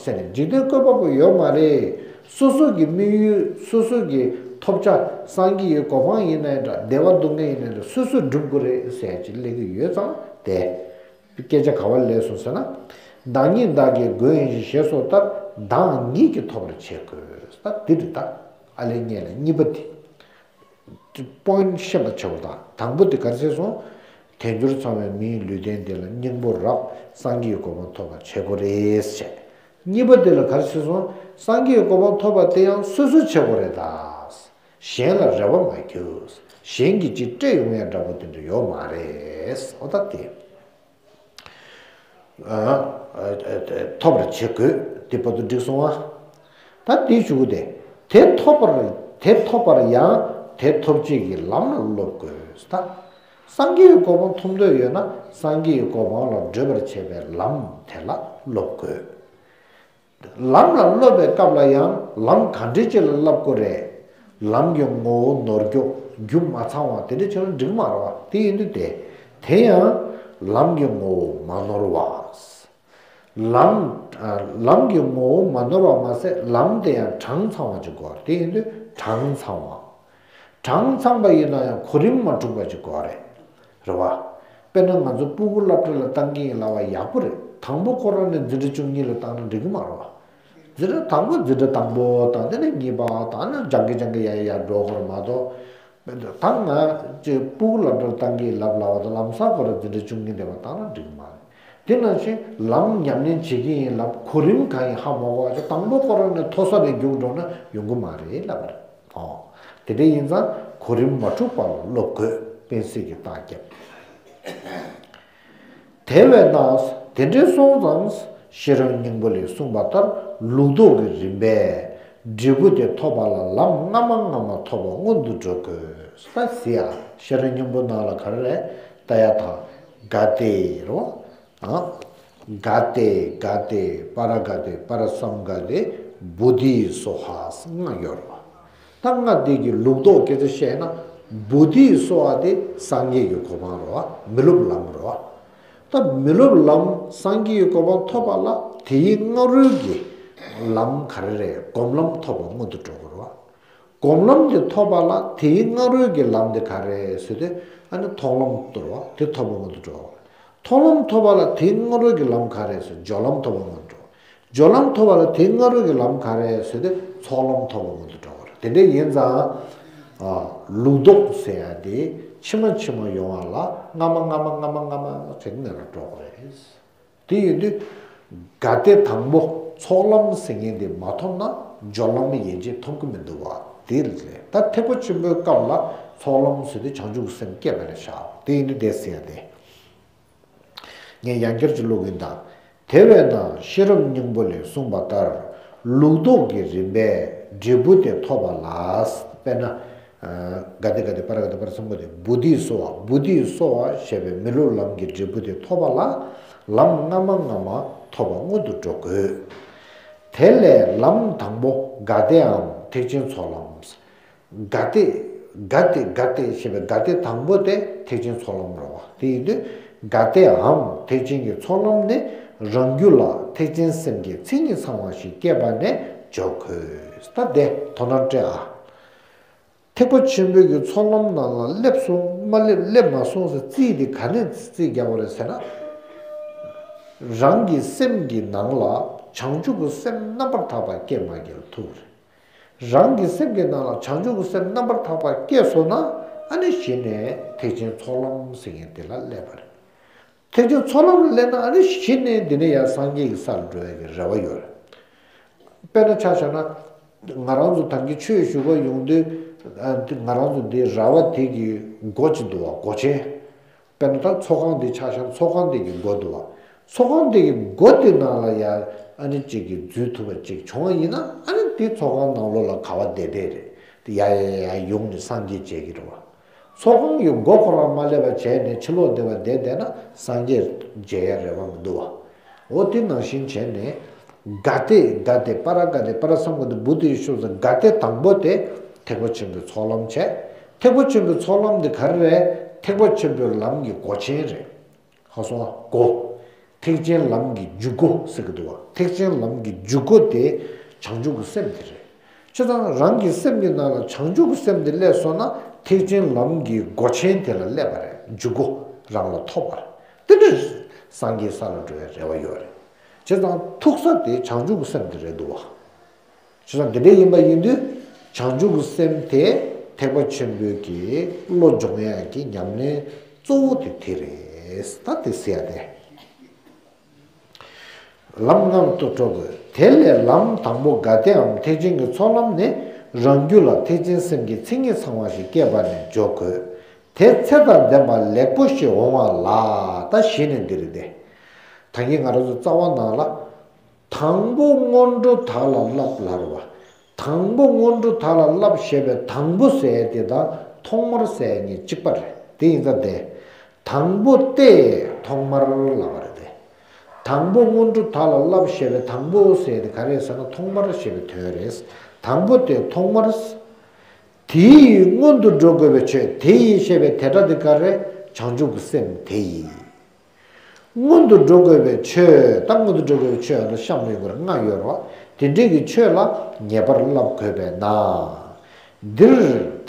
ཟེར་ནས་འཇིག་རྟེན་བཀོད་པ་པོ་ཡོད་མ་རེད། སོ་སོ་གི་དམིགས་ཡུལ། སོ་སོ་གི་ཐོབ་བྱ། སངས་རྒྱས་ཀྱི་གོ་འཕང་ཡིན་ནའི་འདྲ། བདེ་བ་སྡུག་བསྔལ་ཡིན་ནའི་འདྲ། སོ་སོས་སྒྲུབ་དགོས་རེད་ཟེར་ཅིག་སླེབས་ཀྱི་ཡོད་ཙང་དེ། སྐད་ཆ་ག་བ་ལས་སོང་ཟེར་ན། བདག་ཉིད་བདག་གི་མགོན་ཡིན་ཞེས་སོགས་ལྟར། བདག་ཉིད་ཀྱིས་ཐོབ་པར་བྱེད་དགོས། ད་འདི་རེད་ད། ཨ་ལས་ངས་ལ་གཉིས་པ་དེ། པོ་ཡིན་ཊི་ཤེས་པ་བྱེད་པ་དང་། དང་པོ་དེ་ག་རེ་ཟེར་སོང་། དལ་འབྱོར་ཚང་བའི་མིའི་ལུས་རྟེན་དེ་ལ་སྙིང་པོ་རབ་སངས་རྒྱས་ཀྱི་གོ་འཕང་ཐོབ་པར་བྱེད་དགོས་རེད་ཟེར། གཉིས་པ་དེ་ལ་ག་རེ་ཟེར་སོང་། སངས་རྒྱས་ཀྱི་གོ་འཕང་ཐོབ་པ་དེ་ཡང་སོ་སོས་བྱེད་དགོས་རེད་ད། གཞན་ལ་རེ་བ་མ་རྒྱུགས། གཞན་གྱིས་ཅིག་སྤྲད་ཡོང་ཡ་འདྲ་པོ་དེ་འདྲ་ཡོད་མ་རེད། འོ་ད་དེ། ཨ། ཨ། ཨ། ཐོབ་པར་བྱེད་དགོས། དེ་བར་དུ་འགྲིག་སོང་ཨ། ད་དེའི་གཞུག་གུ་དེ། དེ་ཐོབ་པར། དེ་ཐོབ་པར་ཡང་དེ་ཐོབ་བྱེད་ཀྱི་ལམ་ལ་སློབ་དགོས། ད་སངས་རྒྱས་ཀྱི་གོ་འཕང་ཐོབ་འདོད་ཡོད་ན་སངས་རྒྱས་ཀྱི་གོ་འཕང་ལ་བགྲོད་པར་བྱེད་པའི་ལམ་དེ་ལ་སློབ་དགོས། ལམ་ལ་སློབ་པའི་སྐབས་ལ་ཡང་ལམ་ག་འདྲ་ཅིག་ལ་བསླབ་དགོས་རེད། ལམ་གྱི་ངོ་བོ་ནོར་འཁྱོག་རྒྱུ་མ་ཚང་བ་དེ་འདྲ་བྱས་ན་འགྲིག་མ་རེད་བ། དེ་ཡིན་དུས་དེ། དེ་ཡང་ལམ་གྱི་ངོ་བོ་མ་ནོར་བ། ལམ། ལམ་གྱི་ངོ་བོ་མ་ནོར་བ་མ་ཟད་ལམ་དེ་ཡང་གྲངས་ཚང་བ་ཅིག་དགོས། དེ་ཡིན་དུས་གྲངས་ཚང་བ། གྲངས་ཚང་པ་ཡིན་ན་ཡང་གོ་རིམ་མ་འཁྲུགས་པ་ཅིག་དགོས་རེད། རེད་བ། དཔེར་ན་ང་ཚོ་སྤུ་གུ་སློབ་གྲྭ་ལ་བཏང་གི་ཡིན་ལབ་པ་ཡག་པོ་རེད། དང་པོ་ཁོ་རང་ནས་འཛིན་གྲྭ་བཅུ་གཉིས་ལ་བཏང་ན་འགྲིག་གི་མ་རེད་བ། འཛིན་གྲྭ་དང་པོ་འཛིན་གྲྭ་དང་པོ་དང་དེ་ནས་གཉིས་པ་དང་ནས་སྦྱང་གི་སྦྱང་གི་ཡར་ཡར་འགྲོ་དགོས་རེད་མ་གཏོགས། ད་ང་ཅིག་སྤུ་གུ་སློབ་གྲྭར་བཏང་གི་ལབ་ལབ་པ་དང་ལམ་སང་ཁོ་རང་འཛིན་གྲྭ་བཅུ་གཉིས་དེ་བ་བཏང་ན་འགྲིག་གི་མ་རེད། དེ་ནང་བཞིན་ལམ་ཉམས་ལེན་བྱེད་ཀྱི་ཡིན་ལབ་གོ་རིམ་གང་ཡིན་ཧ་མ་གོ་བ་ཅིག་དང་པོ་ཁོ་རང་ནས་མཐོ་ས་ནས་རྒྱུགས་འགྲོ་ན་ཡོང་གི་མ་རེད་ལབ་པ་རེད། ཨོ། དེ་འདྲ་ཡིན་ཙང་གོ་རིམ་མ་འཁྲུགས་པ་ལ་སློབ་དགོས། དཔེ་གཟིགས་ཀྱི་རྟགས་བརྒྱབ། དེ་བས་ན་དེ་འདྲའི་སོང་ཙང་ཤེས་རབ་སྙིང་པོ་ལས་གསུངས་པ་ལྟར་ལུགས་ལྡོག་གི་རིམ་པས་འབྲས་བུ་དེ་ཐོབ་པ་ལ་ལམ་སྔ་མ་སྔ་མ་ཐོབ་པ་སྔོན་དུ་འགྲོ་དགོས། ད་ཟེར་ཡ། ཤེས་རབ་སྙིང་པོ་ནང་ལ་ག་རེ་རེད། ལྟ་ཡ་དང་། ག་ཏེ་རོ། ཨ། ག་ཏེ་ག་ཏེ་པ་ར་ག་ཏེ་པ་ར་སམ་ག་ཏེ་བོ་དྷི་སྭཱ་ཧཱ་ལྔ་ཡོད་རེད་བ། ད་ལྔ་དེ་གི་ལུགས་ལྡོག་སྐད་ཆ་བཤད་ན། བོ་དྷི་སྭཱ་ཧཱ་དེ་སངས་རྒྱས་ཀྱི་གོ་འཕང་རེད་བ། མི་སློབ་ལམ་རེད་བ། ད་མི་སློབ་ལམ་སངས་རྒྱས་ཀྱི་གོ་འཕང་ཐོབ་པ་ལ་དེའི་སྔ་རོལ་གྱི་ལམ་ག་རེ་རེད། སྒོམ་ལམ་ཐོབ་པ་སྔོན་དུ་འགྲོ་དགོས་རེད་བ། སྒོམ་ལམ་དེ་ཐོབ་པ་ལ་དེའི་སྔ་རོལ་གྱི་ལམ་དེ་ག་རེ་ཟེར་དུས། ཨ་ནི་མཐོང་ལམ་དུ་རེད་བ། དེ་ཐོབ་པ་སྔོན་དུ་འགྲོ་བ། མཐོང་ལམ་ཐོབ་པ་ལ་དེའི་སྔ་རོལ་གྱི་ལམ་ག་རེ་ཟེར། སྦྱོར་ལམ་ཐོབ་པ་སྔོན་དུ་འགྲོ། སྦྱོར་ལམ་ཐོབ་པ་ལ་དེའི་སྔ་རོལ་གྱི་ལམ་ག་རེ་ཟེར་དུས། ཚོགས་ལམ་ཐོབ་པ་སྔོན་དུ་འགྲོ་བ་རེད། དེ་འདྲ་ཡིན་ཙང་། ཨ། ལུགས་ལྡོག་ཟེར་ཡ་དེ་ཕྱི་མ་ཕྱི་མ་ཡོང་བ་ལ་སྔ་མ་སྔ་མ་སྔ་མ་སྔ་མ་ཟེར་ནས་ལ་འགྲོ་དགོས་རེད། དེ་ཡིན་དུས། ག་ཏེ་དང་པོ་ཚོགས་ལམ་ཟེར་མཁན་དེ་མ་ཐོབ་ན་སྦྱོར་ལམ་ཡན་ཆད་ཐོབ་ཀྱི་མི་འདུག་བ། དེ་ལས་ད་ཐེག་པ་ཆེན་པོའི་སྐབས་ལ་ཚོགས་ལམ་ཟེར་དུས་བྱང་ཆུབ་ཀྱི་སེམས་བསྐྱེད་པ་རེད་བཞག། དེ་ཡིན་དུས་དེ་ཟེར་ཡ་དེ། ངས་ཡང་བསྐྱར་གྱི་ཀློག་གིན་དང་། དེ་བས་ན་ཤེས་རབ་སྙིང་པོ་ལས་གསུངས་པ་ལྟར། ལུགས་ལྡོག་གི་རིམ་པས་འབྲས་བུ་དེ་ཐོབ་པ་ལ། དཔེར་ན། ཨ། ག་ཏེ་ག་ཏེ་པ་ར་ག་ཏེ་པ་ར་སམ་ག་ཏེ་བོ་དྷི་སྭཱ་ཧཱ། བོ་དྷི་སྭཱ་ཧཱ་ཞེས་པའི་མི་སློབ་ལམ་གྱི་འབྲས་བུ་དེ་ཐོབ་པ་ལ། ལམ་སྔ་མ་སྔ་མ་ཐོབ་པ་སྔོན་དུ་འགྲོ་དགོས། དེ་ལས་ལམ་དང་པོ་ག་ཏེའམ་ཐེག་ཆེན་ཚོགས་ལམ། ག་ཏེ། ག་ཏེ་ག་ཏེ་ཞེས་པའི་ག་ཏེ་དང་པོ་དེ་ཐེག་ཆེན་ཚོགས་ལམ་རེད་བ། དེ་ཡིན་དུས། ག་ཏེའམ་ཐེག་ཆེན་གྱི་ཚོགས་ལམ་ནི། རང་རྒྱུད་ལ་ཐེག་ཆེན་སེམས་ཀྱི་མཚན་ཉིད་ཚང་བ་ཞིག་སྐྱེས་པ་ནས་འཇོག་དགོས། ད་དེ་དོ་སྣང་སྤྲད་ཨ། ཐེག་པ་ཆེན་པོའི་གི་ཚོགས་ལམ་ནང་ལ་སླེབས་སོང་མ་སླེབས། སླེབས་མ་སོང་ཟེར་རྩིས་དེ་ག་ནས་རྩིས་རྒྱག་པ་རེད་ཟེར་ན། རང་གི་སེམས་ཀྱི་ནང་ལ་བྱང་ཆུབ་ཀྱི་སེམས་རྣམ་པར་དག་པ་སྐྱེས་མ་སྐྱེས་ལ་ཐུག་རེད། རང་གི་སེམས་ཀྱི་ནང་ལ་བྱང་ཆུབ་ཀྱི་སེམས་རྣམ་པར་དག་པ་སྐྱེས་སོང་ན། ཨ་ནི་གཞི་ནས་ཐེག་ཆེན་ཚོགས་ལམ་ཟེར་མཁན་དེ་ལ་སླེབས་པ་རེད། ཐེག་ཆེན་ཚོགས་ལམ་ལ་སླེབས་ན། ཨ་ནི་གཞི་ནས་འདི་ནས་ཡར་སངས་རྒྱས་ཀྱི་སར་འགྲོ་ཡ་གི་རེ་བ་ཡོད་རེད། དཔེར་ན་ཆ་བཞག་ན། ང་རང་ཚོ་ད་གིན་ཆོས་ཞུ་བར་ཡོང་དུས། ཨ། ང་རང་ཚོ་འདི་ར་བ་དེ་གི་སྒོ་ཅིག་འདུག་བ། སྒོ་ཆེན། དཔེར་ན་ད་ཚོགས་ཁང་འདི་ཆ་བཞག་ན། ཚོགས་ཁང་འདི་གི་སྒོ་འདུག་བ། ཚོགས་ཁང་འདི་གི་སྒོ་འདི་ནང་ལ་ཡ། ཨ་ནི་གཅིག་གིས་འཛུལ་ཐུབ་པ་ཅིག་བྱུང་བ་ཡིན་ན། ཨ་ནི་དེ་ཚོགས་ཁང་ནང་ལོགས་ལ་ག་བ་བསྡད་བསྡད་རེད། དེ་ཡ་ཡ་ཡ་ཡ་ཡོང་ནས་སངས་རྒྱས་མཇལ་གྱི་རེད་བ། ཚོགས་ཁང་གི་སྒོ་ཁོ་རང་མ་སླེབས་པ་བྱས་ནས་ཕྱི་ལོགས་སྡེ་བ་བསྡད་བསྡད་ན་སངས་རྒྱས་མཇལ་ཡ་རེ་བ་མི་འདུག་བ། འོ་དེ་ནང་བཞིན་བྱས་ནས། ག་ཏེ་ག་ཏེ་པ་ར་ག་ཏེ་པ་ར་སམ་ག་ཏེ་བོ་དྷི་ཤྭ་ཟེར། ག་ཏེ་དང་པོ་དེ་ཐེག་པ་ཆེན་པོའི་ཚོགས་ལམ་བྱས། ཐེག་པ་ཆེན་པོའི་ཚོགས་ལམ་དེ་ག་རེ་རེད། ཐེག་པ་ཆེན་པོའི་ལམ་གྱི་སྒོ་ཆེན་རེད། ཧ་སོང་ཨ། སྒོ། ཐེག་ཆེན་ལམ་གྱི་འཇུག་སྒོ་ཟེར་གྱི་འདུག་བ། ཐེག་ཆེན་ལམ་གྱི་འཇུག་སྒོ་དེ་བྱང་ཆུབ་ཀྱི་སེམས་དེ་རེད། བྱས་ཙང་རང་གི་སེམས་ཀྱི་ནང་ལ་བྱང་ཆུབ་ཀྱི་སེམས་དེ་སླེབས་སོང་ན། ཐེག་ཆེན་ལམ་གྱི་སྒོ་ཆེན་དེ་ལ་སླེབས་པ་རེད། འཇུག་སྒོ་རང་ལ་ཐོབ་པ་རེད། དེ་འདྲ་སངས་རྒྱས་ས་ལ་འགྲོ་བའི་རེ་བ་ཡོད་རེད། བྱས་ཙང་ཐུག་ས་དེ་བྱང་ཆུབ་ཀྱི་སེམས་དེ་རེད་འདུག་བ། བྱས་ཙང་དེ་འདྲ་ཡིན་པ་ཡིན་དུས། བྱང་ཆུབ་ཀྱི་སེམས་དེ་ཐེག་པ་ཆེན་པོའི་གི་བློ་སྦྱོང་ཡག་གི་ཉམས་ལེན་གཙོ་བོ་དེ་དེ་རེད། ད་དེ་ཟེར་ཡ་དེ། ལམ་སྔོན་དུ་འགྲོ་དགོས། དེ་ལས་ལམ་དང་པོ་ག་ཏེའམ་ཐེག་ཆེན་གྱི་ཚོགས་ལམ་ནི། རང་རྒྱུད་ལ་ཐེག་ཆེན་སེམས་ཀྱི་མཚན་ཉིད་ཚང་བ་ཞིག་སྐྱེས་པ་ནས་འཇོག་དགོས། དེ་ཚེ་དང་ལྡན་པ་ལེགས་པོ་ཞིག་འོང་བ་ལ། ད་གཞི་ནས་འདི་རེད་དེ། ད་གིན་ང་རང་ཚོ་རྩ་བ་ནང་ལ། དང་པོ་སྔོན་འགྲོ་དག་ལ་བསླབ་ལབ་རེད་བ། དང་པོ་སྔོན་འགྲོ་དག་ལ་བསླབ་ཞེས་པའི་དང་པོ་ཟེར་དེ་དང་ཐོག་མར་ཟེར་གཉིས་གཅིག་པ་རེད། དེ་ཡིན་ཙང་དེ། དང་པོ་སྟེ་ཐོག་མར་ལབ་པ་རེད་དེ། དང་པོ་སྔོན་འགྲོ་དག་ལ་བསླབ་ཞེས་པའི་དང་པོ་ཟེར་དེ་ག་རེ་ཟེར་ན། ཐོག་མར་ཞེས་པའི་དོན་རེད། དང་པོ་སྟེ་ཐོག་མར། དེ་ཡི་སྔོན་དུ་འགྲོ་དགོས་པའི་ཆོས། དེ་ཡི་ཞེས་པའི་དེ་སྒྲ་དེ་ག་རེ། བྱང་ཆུབ་ཀྱི་སེམས་དེ་ཡི། སྔོན་དུ་འགྲོ་དགོས་པའི་ཆོས། ད་སྔོན་དུ་འགྲོ་དགོས་པའི་ཆོས་ཨ་ནི་གཤམ་ལ་ཡོད་པ་ལྔ་ཡོད་རེད་བ། དེ་འདྲའི་གི་ཆོས་ལ་ངེས་པར་བསླབ་དགོས་པས་ན། འདིར་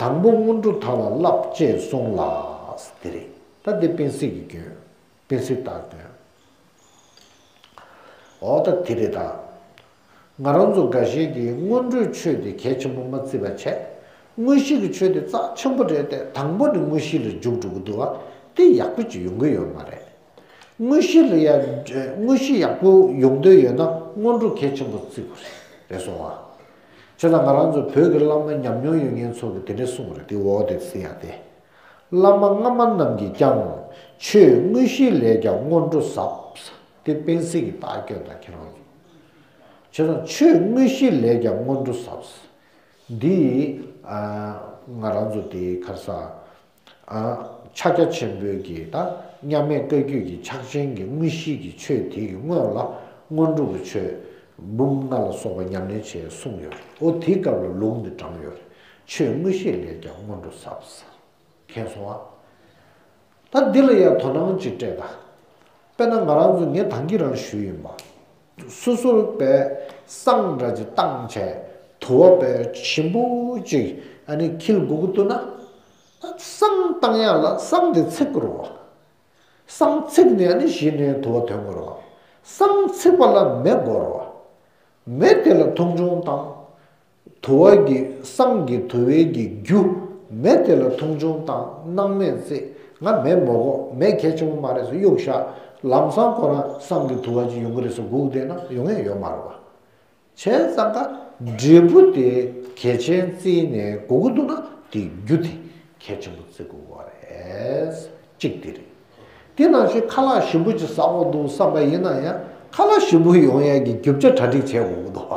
དང་པོ་སྔོན་འགྲོ་དག་ལ་བསླབ་ཅེས་གསུངས་ལ། དེ་རེད། ད་འདི་པཎ་ཟེར་གྱི་སྐྱོན། པཎ་ཟེར་ལྟར་སྐྱོན། འོ་ད་དེ་རེད་ད། ང་རང་ཚོ་འགའ་ཤས་ཀྱིས་སྔོན་འགྲོའི་ཆོས་དེ་གལ་ཆེན་པོ་མ་བརྩི་བ་བྱས། དངོས་གཞི་གི་ཆོས་དེ་རྩ་ཆེན་པོ་རེད་དེ། དང་པོ་ནས་དངོས་གཞི་ལ་འཇུག་འགྲོ་གི་འདུག་བ། དེ་ཡག་པོ་ཅིག་ཡོང་གི་ཡོད་མ་རེད། དངོས་གཞི་ལ་ཡ། དངོས་གཞི་ཡག་པོ་ཡོང་འདོད་ཡོད་ན་སྔོན་འགྲོ་གལ་ཆེན་པོ་བརྩི་དགོས་རེད། རེད་སོང་ཨ། བྱས་ཙང་ང་རང་ཚོ་བོད་ཀྱི་བླ་མ་ཉམས་མྱོང་ཡོད་མཁན་ཚོ་གིས་དེ་འདྲ་གསུངས་རེད། དེ་འོ་དེ་ཟེར་ཡ་དེ། བླ་མ་སྔ་མ་རྣམས་ཀྱིས་ཀྱང་། ཆོས་དངོས་གཞི་ལས་ཀྱང་སྔོན་འགྲོ་ཟབ། དེ་པཎ་ཟེར་གྱི་རྟགས་སྐྱོན་དང་ཁྱེད་རང་ཚོ། བྱས་ཙང་ཆོས་དངོས་གཞི་ལས་ཀྱང་སྔོན་འགྲོ་ཟབ། འདི། ཨ། ང་རང་ཚོ་དེའི་ཁར་ས། ཨ། ཕྱག་རྒྱ་ཆེན་པོའི་གི་ད་མཉམ་མེད་བཀའ་བརྒྱུད་ཀྱི་ཕྱག་ཆེན་གྱི་དངོས་གཞི་གི་ཆོས་དེ་གི་སྔོན་ལ་སྔོན་འགྲོ་གི་ཆོས་འབུམ་ལྔ་ལ་སོགས་པ་ཉམས་ལེན་བྱས་གསུངས་ཡོད་རེད། འོ་དེའི་སྐབས་ལ་ལུང་འདི་དྲངས་ཡོད་རེད། ཆོས་དངོས་གཞི་ལས་ཀྱང་སྔོན་འགྲོ་ཟབ་ཟེར། མཁྱེན་སོང་ཨ། ད་འདི་ལ་ཡང་དོ་སྣང་ཅིག་སྤྲད་དང་། དཔེར་ན་ང་རང་ཚོ་ངས་ད་གིན་རང་ཞུས་ཡིན་པ། སོ་སོར་པའི་བསང་འདྲ་ཅིག་བཏང་བྱས་དུ་བ་པའི་ཞིམ་པོ་ཅིག་ཨ་ནི་འཁྱིལ་དགོས་ཀྱི་འདུག་ན། ད་བསང་བཏང་ཡག་ལ་བསང་དེ་ཚིག་དགོས་རེད་བ། བསང་ཚིག་ནས་ཨ་ནི་གཞི་ནས་དུ་བ་ཐོན་དགོས་རེད་བ། བསང་ཚིག་པ་ལ་མེ་དགོས་རེད་བ། མེ་དེ་ལ་མཐོང་ཆུང་བཏང་། དུ་བ་གི་བསང་གི་དུ་བའི་གི་རྒྱུ། མེ་དེ་ལ་མཐོང་ཆུང་བཏང་། སྣང་མེད་བརྩེགས། ང་མེ་མི་དགོས། མེ་གལ་ཆེན་པོ་མ་རེད་ཟེར་གཡུག་བཞག། ལམ་སང་ཁོ་རང་བསང་གི་དུ་བ་ཅིག་ཡོང་གི་རེད་ཟེར་སྒུག་བསྡད་ན་ཡོང་ཡས་ཡོད་མ་རེད་བ། བྱས་ཙང་ཀ་འབྲས་བུ་དེ་གལ་ཆེན་བརྩིས་ནས་དགོས་ཀྱི་འདུག་ན་དེའི་རྒྱུ་དེ་གལ་ཆེན་པོ་བརྩི་དགོས་པ་རེད། གཅིག་དེ་རེད། དེ་ནང་བཞིན་ཁ་ལག་ཞིམ་པོ་ཅིག་ཟ་འོ་འདུག་བསམ་པ་ཡིན་ན་ཡང་ཁ་ལག་ཞིམ་པོ་ཡོང་ཡས་ཀྱི་རྒྱུ་ཆ་གྲ་སྒྲིག་བྱེད་དགོས་ཀྱི་འདུག་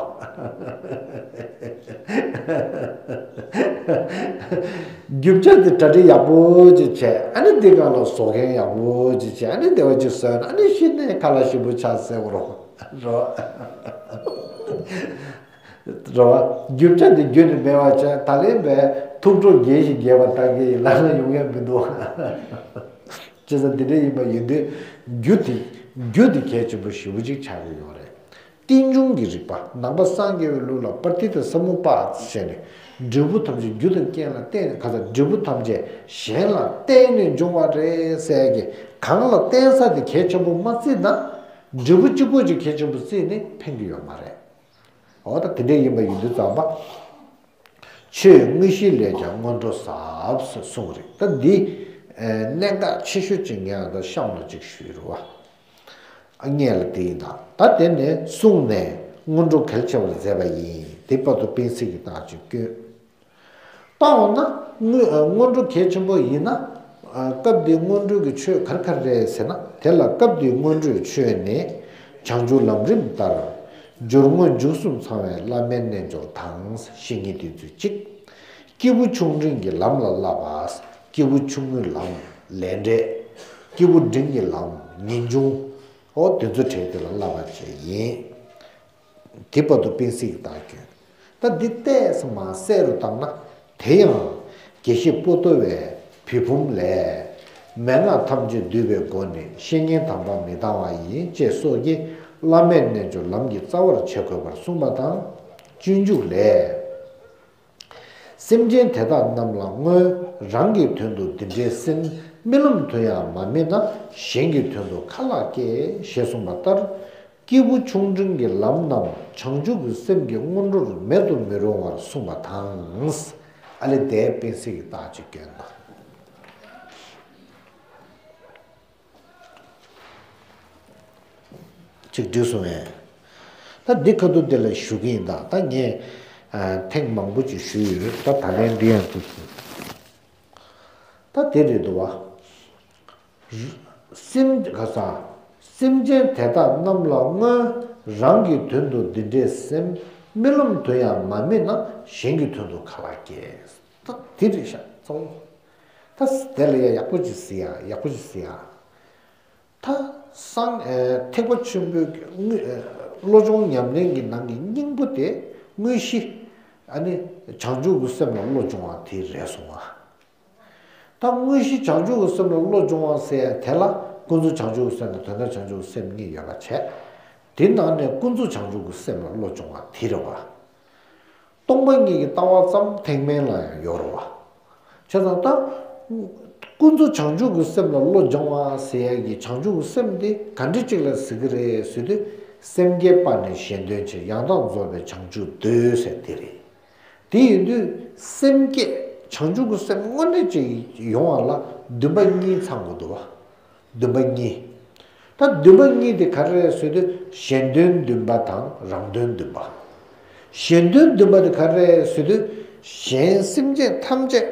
རྒྱུ་ཆ་དེ་གྲ་སྒྲིག་ཡག་པོ་ཅིག་བྱས། ཨ་ནི་དེ་སྒང་ལ་བཟོ་མཁན་ཡག་པོ་ཅིག་བྱས། ཨ་ནི་བདེ་བ་ཅིག་བཟོས་ན་ཨ་ནི་གཞི་ནས་ཁ་ལག་ཞིམ་པོ་ཆགས་ཟེར་དགོས་རེད། རེད་བ། རྒྱུ་ཆ་དེ་རྒྱུ་ནས་མེད་པ་བྱས། ད་ལན་པའི་ཐུགས་སྤྲོ་རྒྱས་ཤིག་རྒྱས་པ་ལྟ་གི་ལ་ལ་ཡོང་ཡ་མི་འདུག་བྱས་ཙང་དེ་འདྲ་ཡིན་པ་ཡིན་དུས་རྒྱུ་དེ་རྒྱུ་དེ་གལ་ཆེན་པོ་ཞེ་པོ་ཅིག་ཆགས་ཀྱི་ཡོད་རེད། རྟེན་འབྱུང་གི་རིགས་པ་ནང་པ་སངས་རྒྱས་པའི་ལུགས་ལ་པྲ་ཏི་ཏ་ས་མུ་པ་ཟེར་ནས་འབྲས་བུ་ཐམས་ཅད་རྒྱུ་དང་རྐྱེན་ལ་བརྟེན་ནས། ག་ས་འབྲས་བུ་ཐམས་ཅད་གཞན་ལ་བརྟེན་ནས་འབྱུང་བ་རེད་ཟེར་གི། གང་ལ་བརྟེན་ས་དེ་གལ་ཆེན་པོ་མ་བརྩིས་ན། འབྲས་བུ་གཅིག་པོ་ཅིག་གལ་ཆེན་པོ་བརྩིས་ནས་ཕན་གྱི་ཡོད་མ་རེད། འོ་ད་དེ་འདྲ་ཡིན་པ་ཡིན་དུས་ཙམ་པ། ཆོས་དངོས་གཞི་ལས་ཀྱང་སྔོན་འགྲོ་ཟབ་ཟེར་གསུངས་རེད། ད་འདི་གནད་འགག་ཆེ་ཤོས་ཅིག་ངས་ད་གཤམ་ལ་ཅིག་ཞུས་རེད་བ། ཨ་སྔོན་ལ་དེ་ཡིན་ད། ད་དེ་ནས་གསུངས་ནས་སྔོན་འགྲོ་གལ་ཆེ་བར་མཛད་པ་ཡིན། དེ་བར་དུ་སྤེལ་ཚིག་གི་རྟགས་ཅིག་བསྐྱོན། བཏང་བ་ན་སྔོན་སྔོན་འགྲོ་གལ་ཆེན་པོ་ཡིན་ན། སྐབས་འདིའི་སྔོན་འགྲོ་གི་ཆོས་ག་རེ་ག་རེ་རེད་ཟེར་ན། དེ་ལ་སྐབས་འདིའི་སྔོན་འགྲོའི་ཆོས་ནི། བྱང་ཆུབ་ལམ་རིམ་ལྟར། སྦྱོར་དངོས་མཇུག་གསུམ་ཚང་བའི་བླ་མའི་རྣལ་འབྱོར་དང་། བཤེས་གཉེན་དེ་ཚོའི་གཅིག། སྐྱེས་བུ་ཆུང་འབྲིང་གི་ལམ་ལ་བསླབ་པ། སྐྱེས་བུ་ཆུང་ངུའི་ལམ་ལས་འབྲས། སྐྱེས་བུ་འབྲིང་གི་ལམ་ངེས་འབྱུང་། འོ་དེ་ཚོ་གྲས་དེ་ལ་བསླབ་པ་བཅས་ཡིན། དེ་བར་དུ་སྤེལ་ཚིག་གི་རྟགས་བསྐྱོན། ད་འདི་ཏོག་ཙམ་མར་གསལ་རུ་བཏང་ན། དེ་ཡང་དགེ་བཤེས་པོ་ཏོ་བའི་བི་བུམ་ལས། མན་ངག་ཐམས་ཅད་བསྡུས་པའི་སྒོ་ནས་བཤེས་གཉེན་དམ་པ་མི་གཏང་བ་ཡིན། ཅེས་སོགས་ཀྱིས་བླ་མའི་རྣལ་འབྱོར་ལམ་གྱི་རྩ་བར་བྱེད་དགོས་པར་གསུངས་པ་དང་། སྤྱོད་འཇུག་ལས། སེམས་ཅན་དེ་དག་རྣམས་ལ་སྔོན་རང་གི་དོན་དུ་འདི་འདྲའི་སེམས་རྨི་ལམ་དུ་ཡང་མ་རྨིས་ན། གཞན་གྱི་དོན་དུ་ཁ་ལག་སྐྱེ། ཞེས་གསུངས་པ་ལྟར། སྐྱེས་བུ་ཆུང་འབྲིང་གི་ལམ་རྣམས་བྱང་ཆུབ་ཀྱི་སེམས་ཀྱི་སྔོན་འགྲོར་མེད་དུ་མི་རུང་བར་གསུངས་པ་དང་། ཨ་ལེ་དེའི་སྤེལ་ཚིག་གི་རྟགས་ཅིག་བསྐྱོན་དང་། ཅིག་འགྲིག་སོང་ངས། ད་འདི་ཁ་ཐུག་དེ་ལ་ཞུ་གི་ཡིན་ད། ད་ངས་ཨ་ཐེངས་མང་པོ་ཅིག་ཞུས་ཡོད། ད་ད་ལན་འདི་ཡང་འགྲིག་སོང་། ད་དེ་རེད་འདུག་བ། སེམས་ག་ས། སེམས་ཅན་དེ་དག་རྣམས་ལ་སྔོན་རང་གི་དོན་དུ་འདི་འདྲའི་སེམས་རྨི་ལམ་དུ་ཡང་མ་རྨིས་ན། གཞན་གྱི་དོན་དུ་ཁ་ལག་སྐྱེ། ད་དེ་རེད་ཤག་གཙོ་བོ། ད་དེ་ལ་ཡང་ཡག་པོ་ཅིག་གཟིགས་ཡ། ཡག་པོ་ཅིག་གཟིགས་ཡ། ད་སངས་ཨེ་ཐེག་པ་ཆེན་པོའི་དངོས་ཨེ་བློ་སྦྱོང་ཉམས་ལེན་གྱི་ནང་གི་སྙིང་པོ་དེ་དངོས་གཞི་ཨ་ནི་བྱང་ཆུབ་ཀྱི་སེམས་ལ་བློ་སྦྱོང་བ་དེ་རེད་སོང་བ། ད་དངོས་གཞི་བྱང་ཆུབ་ཀྱི་སེམས་ལ་བློ་སྦྱོང་བ་ཟེར་ཡ་དེ་ལ་ཀུན་རྫོབ་བྱང་ཆུབ་ཀྱི་སེམས་དང་དོན་དམ་བྱང་ཆུབ་ཀྱི་སེམས་གཉིས་ཡོད་པ་བྱས། དེ་ནང་ནས་ཀུན་རྫོབ་བྱང་ཆུབ་ཀྱི་སེམས་ལ་བློ་སྦྱོང་བ་དེ་རེད་བ། སྟོང་པ་ཉིད་ཀྱི་ལྟ་བ་ཙམ་ཐེག་དམན་ལ་ཡང་ཡོད་རེད་བ། བྱས་ཙང་ད། ཀུན་རྫོབ་བྱང་ཆུབ་ཀྱི་སེམས་ལ་བློ་སྦྱོང་བ་ཟེར་ཡ་གི་བྱང་ཆུབ་ཀྱི་སེམས་དེ་ག་འདྲ་ཅིག་ལ་ཟེར་གི་རེད་ཟེར་དུས། སེམས་བསྐྱེད་པ་ནི་གཞན་དོན་ཆེ། ཡང་དག་རྫོགས་པའི་བྱང་ཆུབ་འདོད་ཟེར་དེ་རེད། དེ་ཡིན་དུས་སེམས་བསྐྱེད་བྱང་ཆུབ་ཀྱི་སེམས་དངོས་གནས་ཅིག་ཡོང་བ་ལ་འདུན་པ་གཉིས་ཚང་དགོས་འདུག་བ། འདུན་པ་གཉིས། ད་འདུན་པ་གཉིས་དེ་ག་རེ་རེད་ཟེར་དུས་གཞན་དོན་འདུན་པ་དང་རང་དོན་འདུན་པ། གཞན་དོན་འདུན་པ་དེ་ག་རེ་རེད་ཟེར་དུས་གཞན་སེམས་ཅན་ཐམས་ཅད་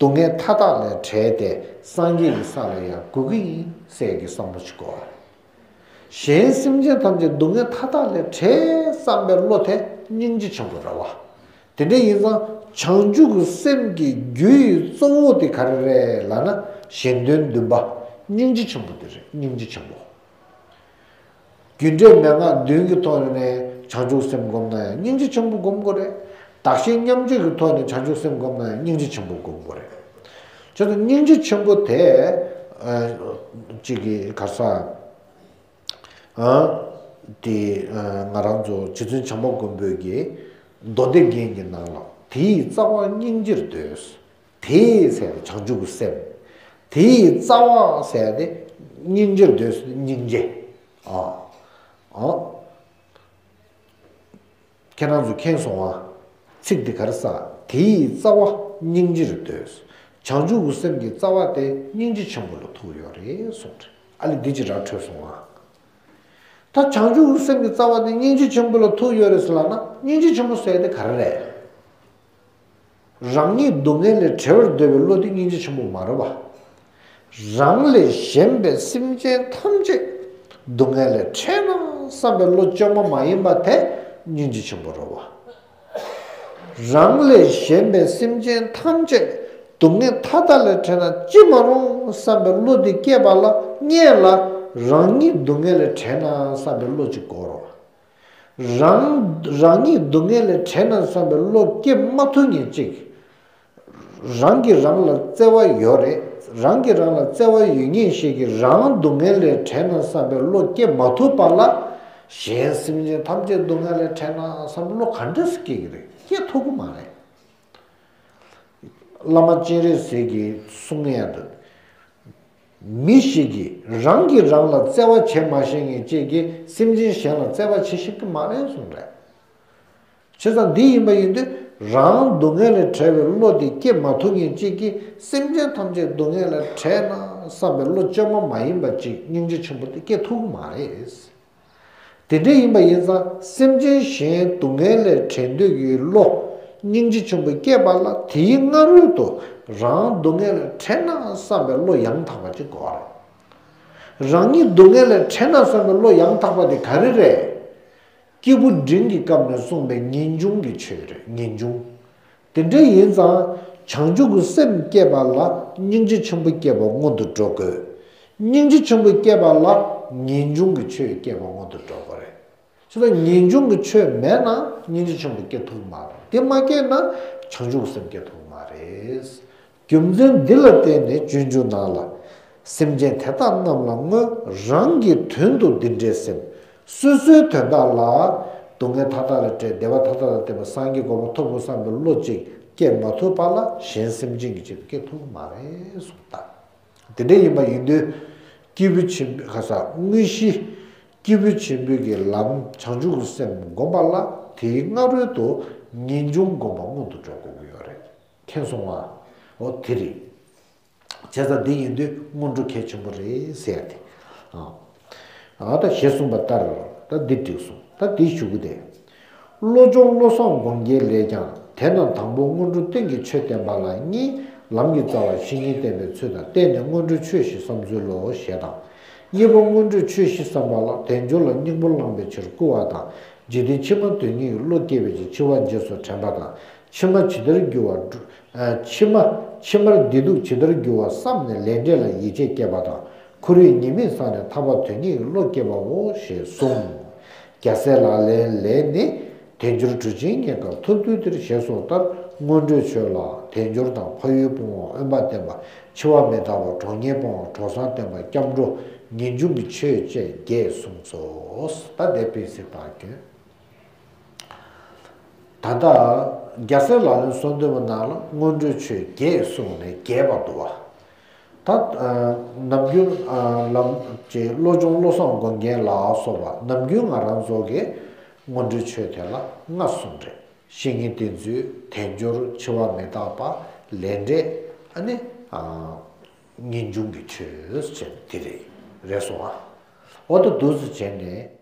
སྡུག་བསྔལ་མཐའ་དག་ལས་བྲལ་ཏེ་སངས་རྒྱས་ཀྱི་ས་ལ་ཡང་འགོད་ཀྱི་ཡིན་ཟེར་གྱི་བསམ་བློ་ཞིག་དགོས། གཞན་སེམས་ཅན་ཐམས་ཅད་སྡུག་བསྔལ་མཐའ་དག་ལས་བྲལ་བསམ་པའི་བློ་དེ་སྙིང་རྗེ་ཆེན་པོ་རེད་བ། དེ་འདྲ་ཡིན་ཙང་བྱང་ཆུབ་ཀྱི་སེམས་ཀྱི་རྒྱུ་ཡི་གཙོ་བོ་དེ་ག་རེ་རེད་ལབ་ན། གཞན་དོན་བདུན་པ། སྙིང་རྗེ་ཆེན་པོ་དེ་རེད། སྙིང་རྗེ་ཆེན་པོ། རྒྱུ་འབྲས་མན་ངག་བདུན་གྱི་ཐོག་ནས་བྱང་ཆུབ་སེམས་བསྒོམ་ན་ཡང་སྙིང་རྗེ་ཆེན་པོ་བསྒོམ་དགོས་རེད། བདག་གཞན་མཉམ་བརྗེ་གི་ཐོག་ནས་བྱང་ཆུབ་སེམས་བསྒོམ་ན་ཡང་སྙིང་རྗེ་ཆེན་པོ་བསྒོམ་དགོས་རེད། བྱས་ཙང་སྙིང་རྗེ་ཆེན་པོ་དེ། ཨ། གཅིག་གི་ག་ས། ཨ། དེ། ཨ། ང་རང་ཚོ་རྗེ་བཙུན་བྱམས་པ་མགོན་པོའི་གི་མདོ་སྡེ་རྒྱན་གྱི་ནང་ལ། དེ་ཡི་རྩ་བ་སྙིང་རྗེར་འདོད། དེ་ཟེར་ཏེ་བྱང་ཆུབ་ཀྱི་སེམས། དེ་ཡི་རྩ་བ་ཟེར་ཏེ་སྙིང་རྗེར་འདོད། སྙིང་རྗེ། ཨ། ཨ། ཁྱེད་རང་ཚོས་མཁྱེན་སོང་ང་། ཚིག་འདི་ག་རེ་ཟེར། དེ་ཡི་རྩ་བ་སྙིང་རྗེར་འདོད། བྱང་ཆུབ་ཀྱི་སེམས་ཀྱི་རྩ་བ་དེ་སྙིང་རྗེ་ཆེན་པོ་ལ་ཐུག་ཡོད་རེད་གསུངས་རེད། ཨ་ལས་འདི་ཅིག་ར་འཕྲོད་སོང་ང་། ད་བྱང་ཆུབ་ཀྱི་སེམས་ཀྱི་རྩ་བ་དེ་སྙིང་རྗེ་ཆེན་པོ་ལ་ཐུག་ཡོད་རེད་ཟེར་ལབ་ན། སྙིང་རྗེ་ཆེན་པོ་ཟེར་དེ་ག་རེ་རེད། རང་ཉིད་སྡུག་བསྔལ་ལས་བྲལ་བར་འདོད་པའི་བློ་དེ་སྙིང་རྗེ་ཆེན་པོ་མ་རེད་པ། རང་ལས་གཞན་པའི་སེམས་ཅན་ཐམས་ཅད་སྡུག་བསྔལ་ལས་བྲལ་ན་བསམ་པའི་བློ་བཅོས་མ་མ་ཡིན་པ་དེ་སྙིང་རྗེ་ཆེན་པོ་རེད་པ། རང་ལས་གཞན་པའི་སེམས་ཅན་ཐམས་ཅད་སྡུག་བསྔལ་མཐའ་དག་ལས་བྲལ་ན་ཅི་མ་རུང་བསམ་པའི་བློ་དེ་སྐྱེས་པ་ལ། སྔོན་ལ་རང་ཉིད་སྡུག་བསྔལ་ལས་བྲལ་ན་བསམ་པའི་བློ་ཅིག་དགོས་རེད་པ། རང་། རང་ཉིད་སྡུག་བསྔལ་ལས་བྲལ་ན་བསམ་པའི་བློ་སྐྱེ་མ་ཐུབ་མཁན་གཅིག་རང་གིས་རང་ལ་བརྩེ་བ་ཡོད་རེད། རང་གིས་རང་ལ་བརྩེ་བ་ཡོད་མཁན་ཞིག་གིས་རང་སྡུག་བསྔལ་ལས་བྲལ་ན་བསམ་པའི་བློ་སྐྱེ་མ་ཐུབ་པ་ལ། གཞན་སེམས་ཅན་ཐམས་ཅད་སྡུག་བསྔལ་ལས་བྲལ་ན་བསམ་པའི་བློ་ག་འདྲ་སེ་སྐྱེ་གི་རེད། སྐྱེ་ཐུབ་ཀྱི་མ་རེད། བླ་མ་སྤྱན་རས་གཟིགས་ཀྱིས་གསུང་ཡག་འདུག་མི་ཞིག་གིས་རང་གིས་རང་ལ་བརྩེ་བ་བྱེད་མ་ཤེས་མཁན་གཅིག་གིས་སེམས་ཅན་གཞན་ལ་བརྩེ་བ་བྱེད་ཤེས་ཀྱི་མ་རེད་གསུངས་རེད། བྱས་ཙང་འདི་ཡིན་པ་ཡིན་དུས། རང་སྡུག་བསྔལ་ལས་བྲལ་བའི་བློ་དེ་སྐྱེ་མ་ཐུབ་མཁན་གཅིག་གིས་སེམས་ཅན་ཐམས་ཅད་སྡུག་བསྔལ་ལས་བྲལ་ན་བསམ་པའི་བློ་བཅོས་མ་མ་ཡིན་པ་ཅིག་སྙིང་རྗེ་ཆེན་པོ་དེ་སྐྱེ་ཐུབ་ཀྱི་མ་རེད། དེ་འདྲ་ཡིན་པ་ཡིན་ཙང་སེམས་ཅན་གཞན་སྡུག་བསྔལ་ལས་བྲལ་འདོད་ཀྱི་བློ་སྙིང་རྗེ་ཆེན་པོ་སྐྱེས་པ་ལ། དེའི་སྔ་རོལ་དུ་རང་སྡུག་བསྔལ་ལས་བྲལ་ན་བསམ་པའི་བློ་ཡང་དག་པ་ཅིག་དགོས་རེད། རང་ཉིད་སྡུག་བསྔལ་ལས་བྲལ་ན་བསམ་པའི་བློ་ཡང་དག་པ་དེ་ག་རེ་རེད། སྐྱེས་བུ་འབྲིང་གི་སྐབས་ནས་གསུངས་པའི་ངེས་འབྱུང་གི་ཆོས་རེད། ངེས་འབྱུང་། དེ་འདྲ་ཡིན་ཙང་བྱང་ཆུབ་ཀྱི་སེམས་སྐྱེས་པ་ལ་སྙིང་རྗེ་ཆེན་པོ་སྐྱེས་པ་སྔོན་དུ་འགྲོ་དགོས། སྙིང་རྗེ་ཆེན་པོ་སྐྱེས་པ་ལ་ངེས་འབྱུང་གི་ཆོས་སྐྱེས་པ་སྔོན་དུ་འགྲོ་དགོས་རེད། བྱས་ཙང་ངེས་འབྱུང་གི་ཆོས་མེད་ན་སྙིང་རྗེ་ཆེན་པོ་སྐྱེ་ཐུབ་མ་རེད། དེ་མ་སྐྱེས་ན་བྱང་ཆུབ་སེམས་སྐྱེ་ཐུབ་མ་རེད། རྒྱུ་མཚན་འདི་ལ་བརྟེན་ནས་སྤྱོད་འཇུག་ནང་ལ། སེམས་ཅན་དེ་དག་རྣམས་ལ་སྔོན་རང་གི་དོན་དུ་འདི་འདྲའི་སེམས། སོ་སོའི་དོན་དག་ལ། སྡུག་བསྔལ་མཐའ་དག་ལས་བྲལ། བདེ་བ་མཐའ་དག་ལ་བརྟེན་པ་སངས་རྒྱས་གོ་འཕང་ཐོབ་དགོས་བསམ་པའི་བློ་གཅིག་སྐྱེ་མ་ཐུབ་པ་ལ་གཞན་སེམས་ཅན་གྱི་ཆེད་དུ་སྐྱེ་ཐུབ་ཀྱི་མ་རེད་གསུངས་ད། དེ་འདྲ་ཡིན་པ་ཡིན་དུས། སྐྱེས་བུ་ཆེན་པོའི་ཁ་ས་དངོས་གཞི། སྐྱེས་བུ་ཆེན་པོའི་གི་ལམ་བྱང་ཆུབ་ཀྱི་སེམས་བསྒོམ་པ་ལ་དེའི་སྔ་རོལ་དུ་ངེས་འབྱུང་བསྒོམ་པ་སྔོན་དུ་འགྲོ་དགོས་ཀྱི་ཡོད་རེད། མཁྱེན་སོང་ང་། འོ་དེ་རེད། བྱས་ཙང་འདི་ཡིན་དུས་སྔོན་འགྲོ་གལ་ཆེན་པོ་རེད་ཟེར་ཡ་དེ། ཨ། ཨ་ད་ཞེས་གསུངས་པ་ལྟར་ད་འདི་འགྲིག་སོང་། ད་འདི་ཞུ་གི་དེ། བློ་སྦྱོང་བློ་བཟང་སྒོམ་རྒྱལ་ལས་ཀྱང་། དེ་རྣམས་དང་པོ་སྔོན་འགྲོ་རྟེན་གྱི་ཆོས་བསྟན་པ་ལ་གཉིས། ལམ་གྱི་རྩ་བ་བཤེས་གཉེན་བསྟེན་པའི་ཚུལ་དང་། བརྟེན་ནས་སྔོན་འགྲོའི་ཆོས་བཞི་བསམ་ཚུལ་ལོ་ཞེས་དང་། གཉིས་པ་སྔོན་འགྲོའི་ཆོས་བཞི་བསམ་པ་ལ་དལ་འབྱོར་ལ་སྙིང་པོ་བླངས་པའི་ཕྱིར་བསྐུལ་བ་དང་། འཇིག་རྟེན་ཕྱི་མ་དོན་གཉེར་གྱི་བློ་སྐྱེས་པའི་ཕྱིར་འཆི་བ་རྗེས་སུ་དྲན་པ་དང་། ཕྱི་མ་ཇི་ལྟར་འགྱུར་བ། ཕྱི་མ། ཕྱི་མར་བདེ་སྡུག་ཇི་ལྟར་འགྱུར་བ་བསམས་ནས་ལས་འབྲས་ལ་ཡིད་ཆེས་སྐྱེས་པ་དང་། འཁོར་བའི་ཉེས་དམིགས་བསམས་ནས་ཐར་པ་དོན་གཉེར་གྱི་བློ་སྐྱེས་པའོ་ཞེས་གསུངས། རྒྱལ་སྲས་ལག་ལེན་ལས་ནི། དལ་འབྱོར་གྲུབ་ཆེན་རྙེད་སྐབས་ཐོབ་ཐུབ་འདིར་ཞེས་སོགས་ལྟར་སྔོན་འགྲོའི་ཆོས་ལ་དལ་འབྱོར་དང་ཕ་ཡུལ་སྤོང་བ་དབེན་པ་བསྟེན་པ། འཆི་བ་མི་རྟག་པ། གྲོགས་ངན་སྤོང་བ། གྲོགས་བཟང་བསྟེན་པ། སྐྱབས་འགྲོ། ངེས་འབྱུང་གི་ཆོས་བཅས་བརྒྱད་གསུངས་སོ། ད་དེ་ཕན་ཚུན་བརྟག་སྐྱོན། ད་ལྟ་རྒྱལ་སྲས་ལག་ལེན་གསུམ་སྟོན་པ་ནང་ལ་སྔོན་འགྲོའི་ཆོས་བརྒྱད་གསུངས་ནས་རྒྱས་པ་འདུག་བ། ད་ནམ་རྒྱུན་ལམ་གྱི་བློ་སྦྱོང་བློ་བཟང་སྒོམ་རྒྱལ་ལ་སོགས་པ་ནམ་རྒྱུན་ང་རང་ཚོ་གི་སྔོན་འགྲོའི་ཆོས་དེ་ལ་ལྔ་གསུངས་རེད། བཤེས་གཉེན་བསྟེན་ཚུལ། དལ་འབྱོར། འཆི་བ་མི་རྟག་པ། ལས་འབྲས། ཨ་ནི་ངེས་འབྱུང་གི་ཆོས་ཟེར་དེ་རེད། རེད་སོང་ཨ། འོ་ད་འདུག་སེ་བྱས་ནས་